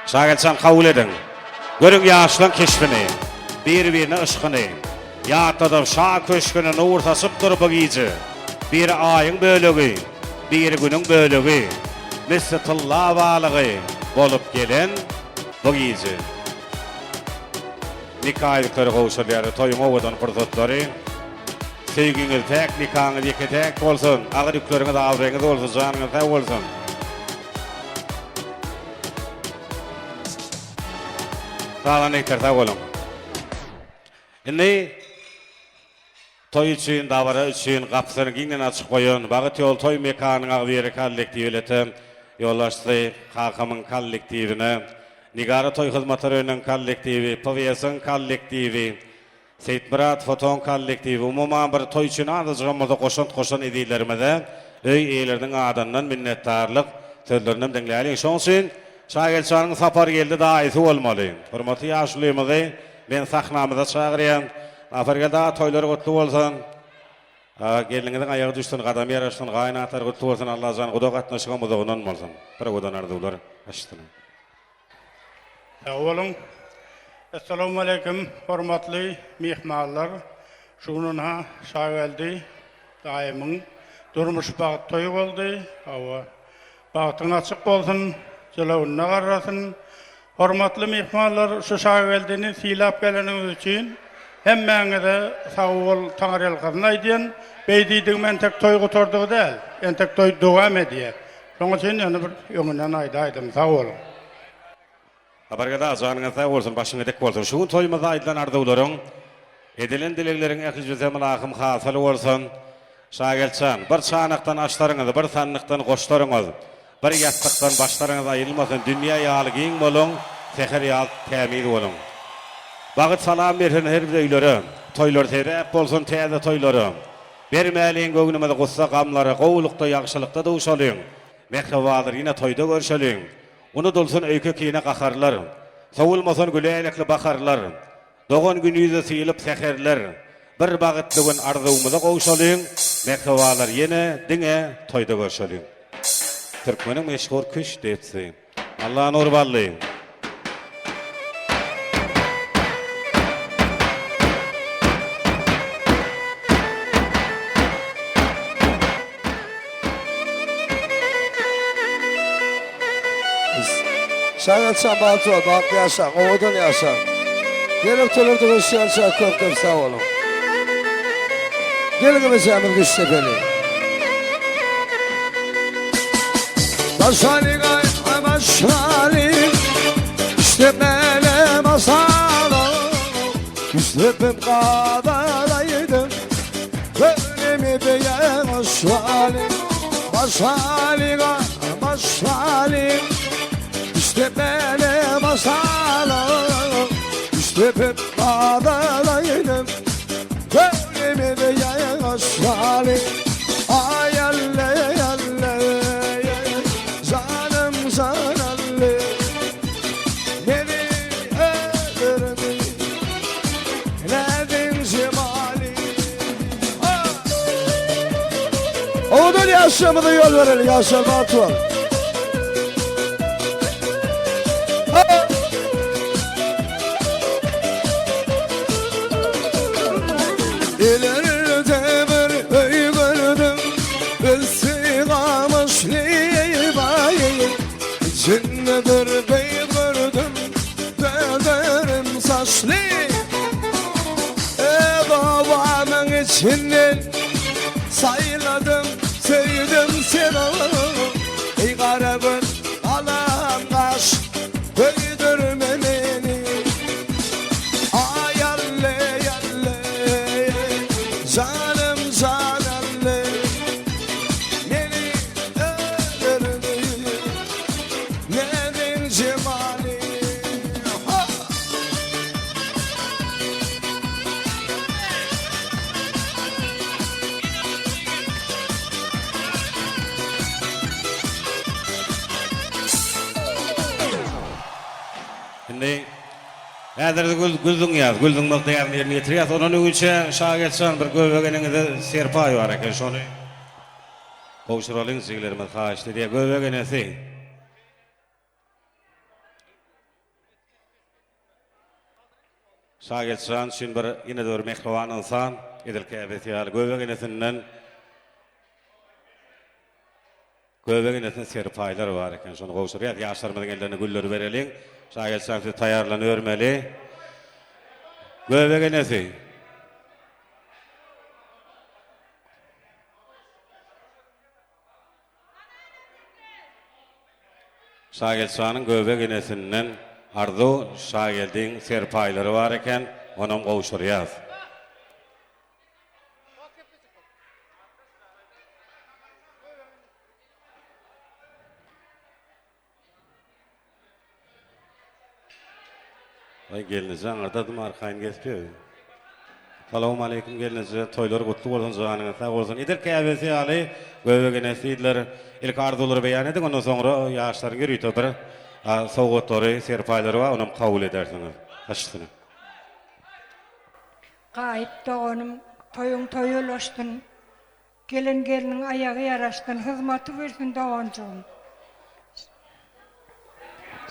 G: Şagelçan kabul ediň. Görüň ýaşlaň keşbini, bir-birine yşkyny. Ýatladyp şa köşgüni nur saçyp dur bu gije. Biri aýyň bölegi, biri günüň bölegi. Misli tylla balygy bolup gelen bu gije. Nika ýüzükleri gowşurylýar. Toýuň owadan pursatlary. Söýgiňiz päk, nikaňyz ýeke-täk bolsun. Agyr ýükleriňiz abraýyňyz bolsun, janyňyz sag bolsun. Sazanda ýigitler sag boluň. Indi toý üçin, dabara üçin gapysyny giňden açyp goýan Bagyt ýol toý mekanynyň agzybir kollektiwi ilete ýolbaşçysy kakamyň kollektiwine, Nigara toý hyzmatlar öýüniň kollektiwi, PWS-iň kollektiwi, Seýitmyrat fotoň kollektiwi umuman bir toý üçin azajygam bolsa goşant goşan ezizlerimize öý eýeleriniň adyndan minnetdarlyk sözlerinem diňläliň. Şoň üçin Şagelçanyň Sapargeldi daýysy bolmaly. Hormatly ýaşulymyzy men sahnamyza çagyrýan. Sapargeldi aga toýlar gutly bolsun. Gelniňiziň aýagy düşsün gadamy ýaraşsyn gaýynatalar gutly bolsun Allajan guda gatnaşygam uzagyndan bolsun. Bir owadan arzuwlar başysyna.
Q: Sag boluň. Essalawmaleýkim hormatly myhmanlar. Şu gün ynha Şageldi daýymyň. Durmuş bagt toýy boldy. Hawa. Bagtyň açyk bolsun, jylawynda garrasyn. Hormatly myhmanlar, şu Şageldini sylap geleniňiz üçin hemmäňize sag bol taňryýalkasyn aýdýan. Beý diýdigim entek toý gutardygy däl, entek toý dowam edýär. Şoň üçin ýöne bir öňünden aýdaýdym. Sag boluň.
G: Sapargeldi aga janyňyz sag bolsun başyňyz dik bolsun şu gün toýumyzda aýdylan arzuwlaryň edilen dilegleriň ählijisi mylakym hasyl bolsun Şageltjan bir çanakdan aşlaryňyz bir sandykdan goşlaryňyz bir ýassykdan başlaryňyz aýylmasyn dünýä ýaly giň boluň säher ýaly tämiz boluň Bagyt salam bersin her bir öýlere toýlar sebäp bolsun täze toýlara bermäliň göwnümizi gussa gamlara gowulykda ýagşylykda duşalyň mähribanlar ýene toýda görşeliň Unudylsyn öýke-kine gaharlar, Sowulmasyn güläýnekli baharlar, Dogan gün ýüzi sylyp säherler, Bir bagtly gün arzuwymyza gowşalyň, Mähribanlar ýene diňe toýda görşeliň. Türkmeniň meşhur küştdepsi. Allanur Bally.
A: Şagelçan bagtly bol, bagtly ýaşaň, owadan ýaşaň. Gerek toýlarda görüşýänçä köp köp sag boluň. Geliň emejämiz güçdepeli. Başaly gaýa başaly, işte mele masaly, Güçdepem gadalaydım. Göwnümi beýen başaly, başaly başaly, İşte mele masaly, İşte pep gadalaydım. Göwnümi beýen başaly, Ay alle alle, canım can alle, Meni öldürdü. Nädiň jemaly. Owadan ýaşlarymyza ýol bereli, ýaşlar bagtly bol. Ileride bir öý gördüm, Üsti gamyşly baýyr. İçinde bir gyz gördüm, Gözlerim saçly Öz obamyň içinden Saýladym, söýdüm seni Eý gara göz, galam gaş Köýdürme meni Aý alle, alle Janym jan alle Meni öldürdi Näziň jemaly Ha!
G: Indi häzir gül gül zyňýas, gül zyňmak däbini ýerine ýetirýäs. Ondan öňinçä Şageltjan bir göbek eneňize serpaý bar eken, şony Gowşuralyň jigilerimiz haýyşt edýär. Göbek enesi. Şageltjan üçin bir ýene-de bir mähriban ynsan, edil käbesi ýaly göbek enesinden göbek enesine serpaýlar bar eken, şony gowşurýas. Ýaşlarymyzyň ellerine gülleri bereliň. Şageltjan siz taýýarlanybermeli. Göbek enesi. Şageltjanyň göbek enesinden Arzuw Şageldiň serpaýlary bar eken, onam gowşurýas. Aý gelneje aňyrdadym arkaýyn gezip ýör. Salowmaleýkim gelneje toýlar gutly bolsun janyňyz sag bolsun. Edil käbesi ýaly göbek enesi diýdiler. Ilki arzuwlary beýan ediň ondan soňra ýaşlaryň ýörite bir sowgatlary serpaýlary bar onam kabul edersiňiz. Baş üstüne.
H: Gaýyp doganym toýuň toýa ulaşsyn. Gelen gelniň aýagy ýaraşsyn, hyzmaty bersin doganjygym.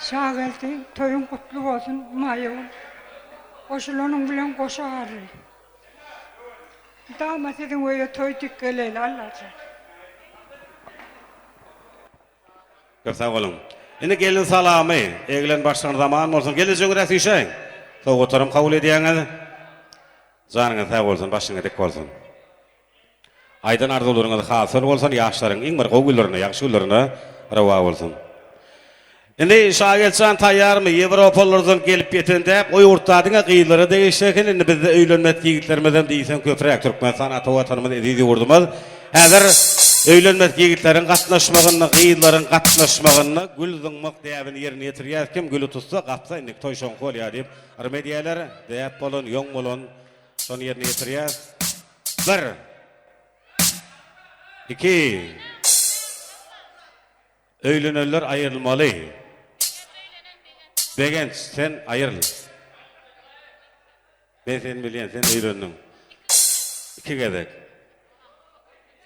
H: Şageldi toýuň gutly bolsun Maýagül. Goşulanyň bilen goşa garry. Mydama siziň öýe toý dik geleli Allajan.
G: Köp sag boluň. Indi gelin salamy, egilen başlaryň zaman bolsun. Gelnejeňiz süýşäýiň. Sowgatlaram kabul edýäňiz. Janyňyz sag bolsun, başyňyz dik bolsun. Aýdan arzuwlaryňyz hasyl bolsun, ýaşlaryň iň bir gowy günlerine, ýagşy günlerine rowa bolsun. Indi Şageltjan taýýarmy? Ýewropalylardan gelip ýeten däp o ýurtda diňe gyzlara degişli eken, indi bizde öýlenmedik ýigitlerimizem diýseň köpräk. Türkmenistan ata Watanymyz, eziz ýurdumyz. Häzir öýlenmedik ýigitleriň gatnaşmagynda, gyzlaryň gatnaşmagynda gül zyňmak däbini ýerine ýetirýäs. Kim güli tutsa, gapsa indiki toý şoňky bolýar diýip yrym edýärler. Däp bolan, ýoň bolan şony ýerine ýetirýäs. Bir. Iki. Öýlenenler aýrylmaly. Begenç, sen aýryl. Men seni bilýän, sen öýlendiň. Iki gezek.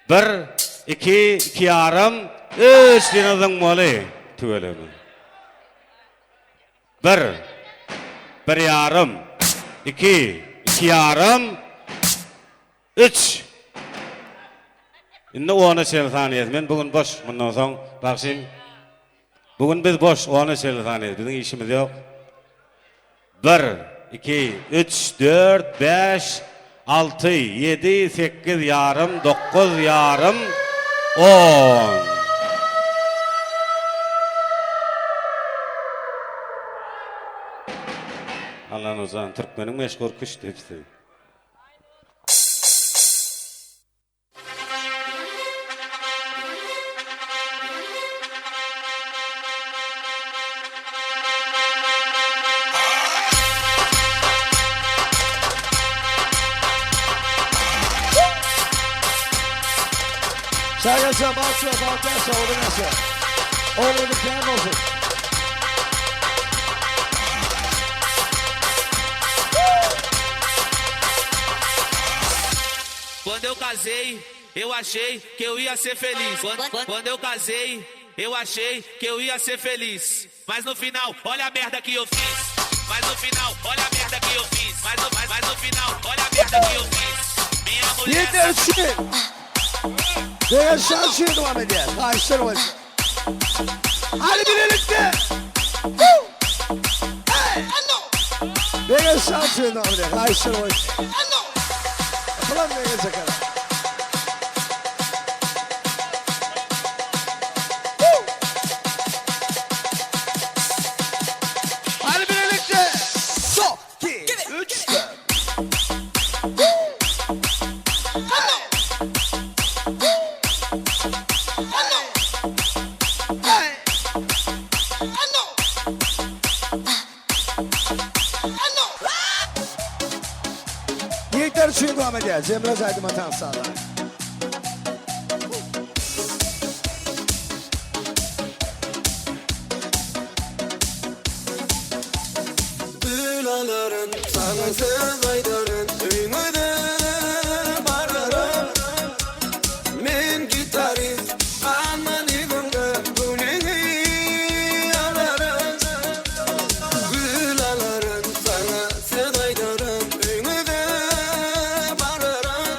G: Bir, iki, iki ýarym, üç diýene zyňmaly. Tüweleme. Bir, bir ýarym, iki, iki ýarym, Üç. Indi ona çenli sanaýas. Men bu gün boş. Mundan soň bagşym. Bu gün biz boş. Ona çenli sanaýas. Biziň işimiz ýok. Bir, iki, üç, dört, bäş, alty, ýedi, sekiz, ýarym, dokuz, ýarym, on. Allanurjan, türkmeniň meşhur küştdepsi.
A: Şaýaşa bagtly, bagtly ýaşa, uzyn ýaşa. Ogluňyz kän bolsun.
R: Quando eu casei, eu achei que eu ia ser feliz. Quando eu casei, eu achei que eu ia ser feliz. Mas no final, olha a merda que eu fiz. Mas no final, olha a merda que eu fiz. Mas no, mas, mas no final, olha a merda que eu fiz. Minha mulher.
A: Ýeterçi. Begenç şaşyr dowam edýär. Haýyşlar bolsun. Hadi birlikde. Woo! Hey! Begenç şaşyr dowam edýär. Haýyşlar bolsun. Yapylan Begenç akara. Woo! Hadi birlikde. Sok, 2, 3, 4. Ýigitler üçin dowam edýär. Jemre aýdyma tans sazlary.
B: Gül alaryn, saňa söz aýdaryn, öýüňize bararyn. Men gitarist, galman yzyňda, göwnüňi alaryn. Gül alaryn, saňa söz aýdaryn, öýüňize bararyn.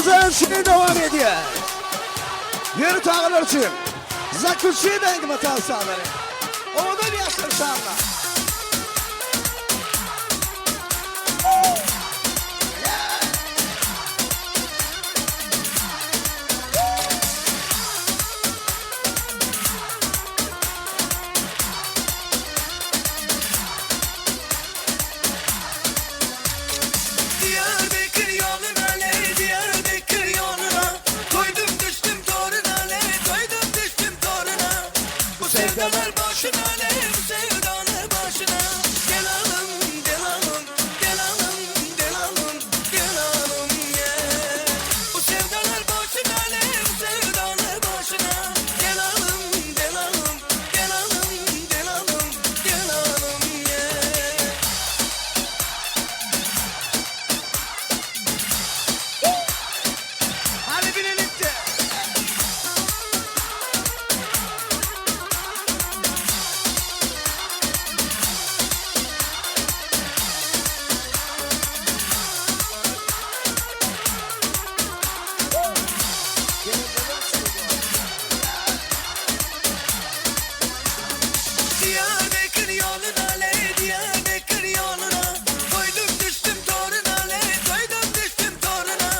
A: Gelnejeler üçin dowam edýär. Ýörite agalar üçin. Zaklýuçeniýe aýdyma tansalary. Owadan ýaşlar şanyna.
B: Diyarbakır yoluna ley Diyarbakır yoluna Koydum düştüm toruna ley Koydum düştüm toruna Bu sevdalar boşuna ley Bu sevdalar boşuna Gel alım gel alım Gel alım gel alım Gel alım gel Bu sevdalar boşuna ley Bu sevdalar boşuna Gel alım gel alım Gel alım gel alım Gel alım gel
A: Hany bilelikde.
B: Diyarbakır yoluna ley Diyarbakır yoluna Koydum düştüm toruna ley Koydum düştüm toruna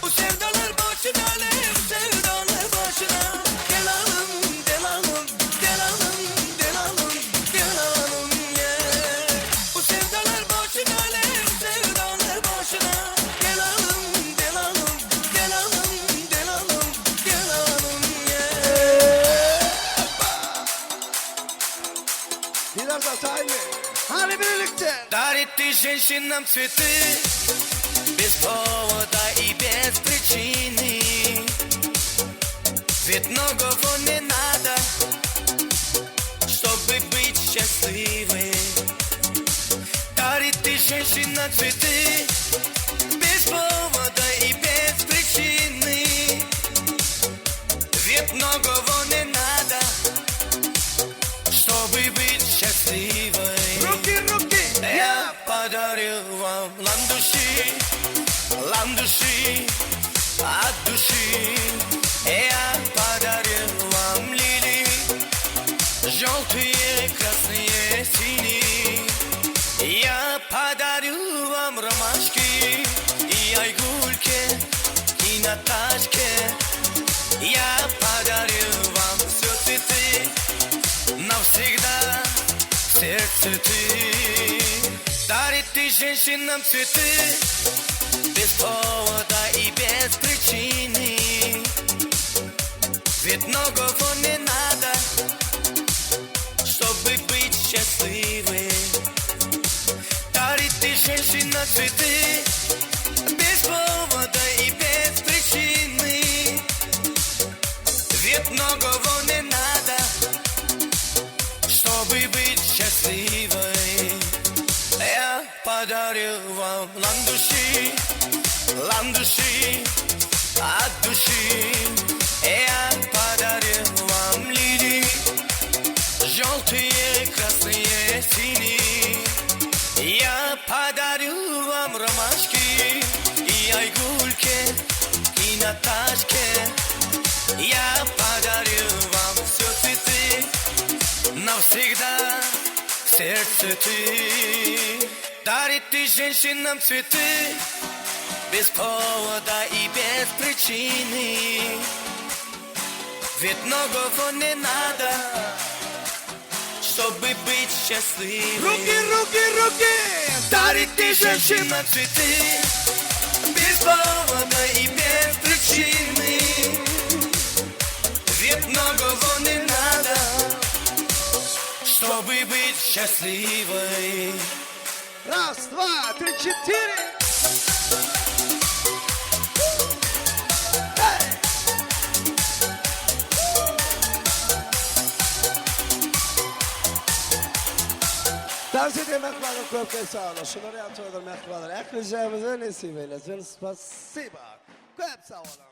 B: Bu sevdalar boşuna ley Bu sevdalar boşuna Gel alım gel alım Gel alım gel alım Gel alım gel Bu sevdalar boşuna ley Bu sevdalar boşuna Gel alım gel alım Gel alım gel alım Gel alım gel
A: Biraz da taýynmy? Hany bilelikde.
B: Дарит ты женщинам цветы Без повода и без причины Ведь многого не надо Чтобы быть счастливой Дарит ты женщинам цветы Без повода и без причины Ведь многого не надо Чтобы быть счастливой
A: Руки, руки!
B: Я подарил вам ландыши, ландыши от души. Я подарил вам лилии, желтые, красные, синие. Я подарю вам ромашки и айгульке, и Наташке. Я подарю вам все цветы навсегда в сердце ты. Дарит ты женщинам цветы без повода и без причины. Ведь многого не надо, чтобы быть счастливой. Дарит ты женщина цветы без повода и без причины. Ведь многого не надо, чтобы быть счастливой. Я подарил вам ландыши, ландыши от души. Я подарил вам лилии, желтые, красные, синие. Я подарю вам ромашки и айгульке, и Наташке. Я подарю вам все цветы навсегда в сердце ты. Дарит ты женщинам цветы без повода и без причины. Ведь многого не надо, чтобы быть счастливым.
A: Руки, руки, руки!
B: Дарит ты женщинам цветы без повода и без причины. Ведь многого не надо, чтобы быть счастливой.
A: Raz, dwa, tri, četiri. Tans edýän mähribanlar köp köp sag boluň. Şular ýaly toýlar mähribanlar ählijämize nesip eýlesin. Spasiba. Köp sag boluň.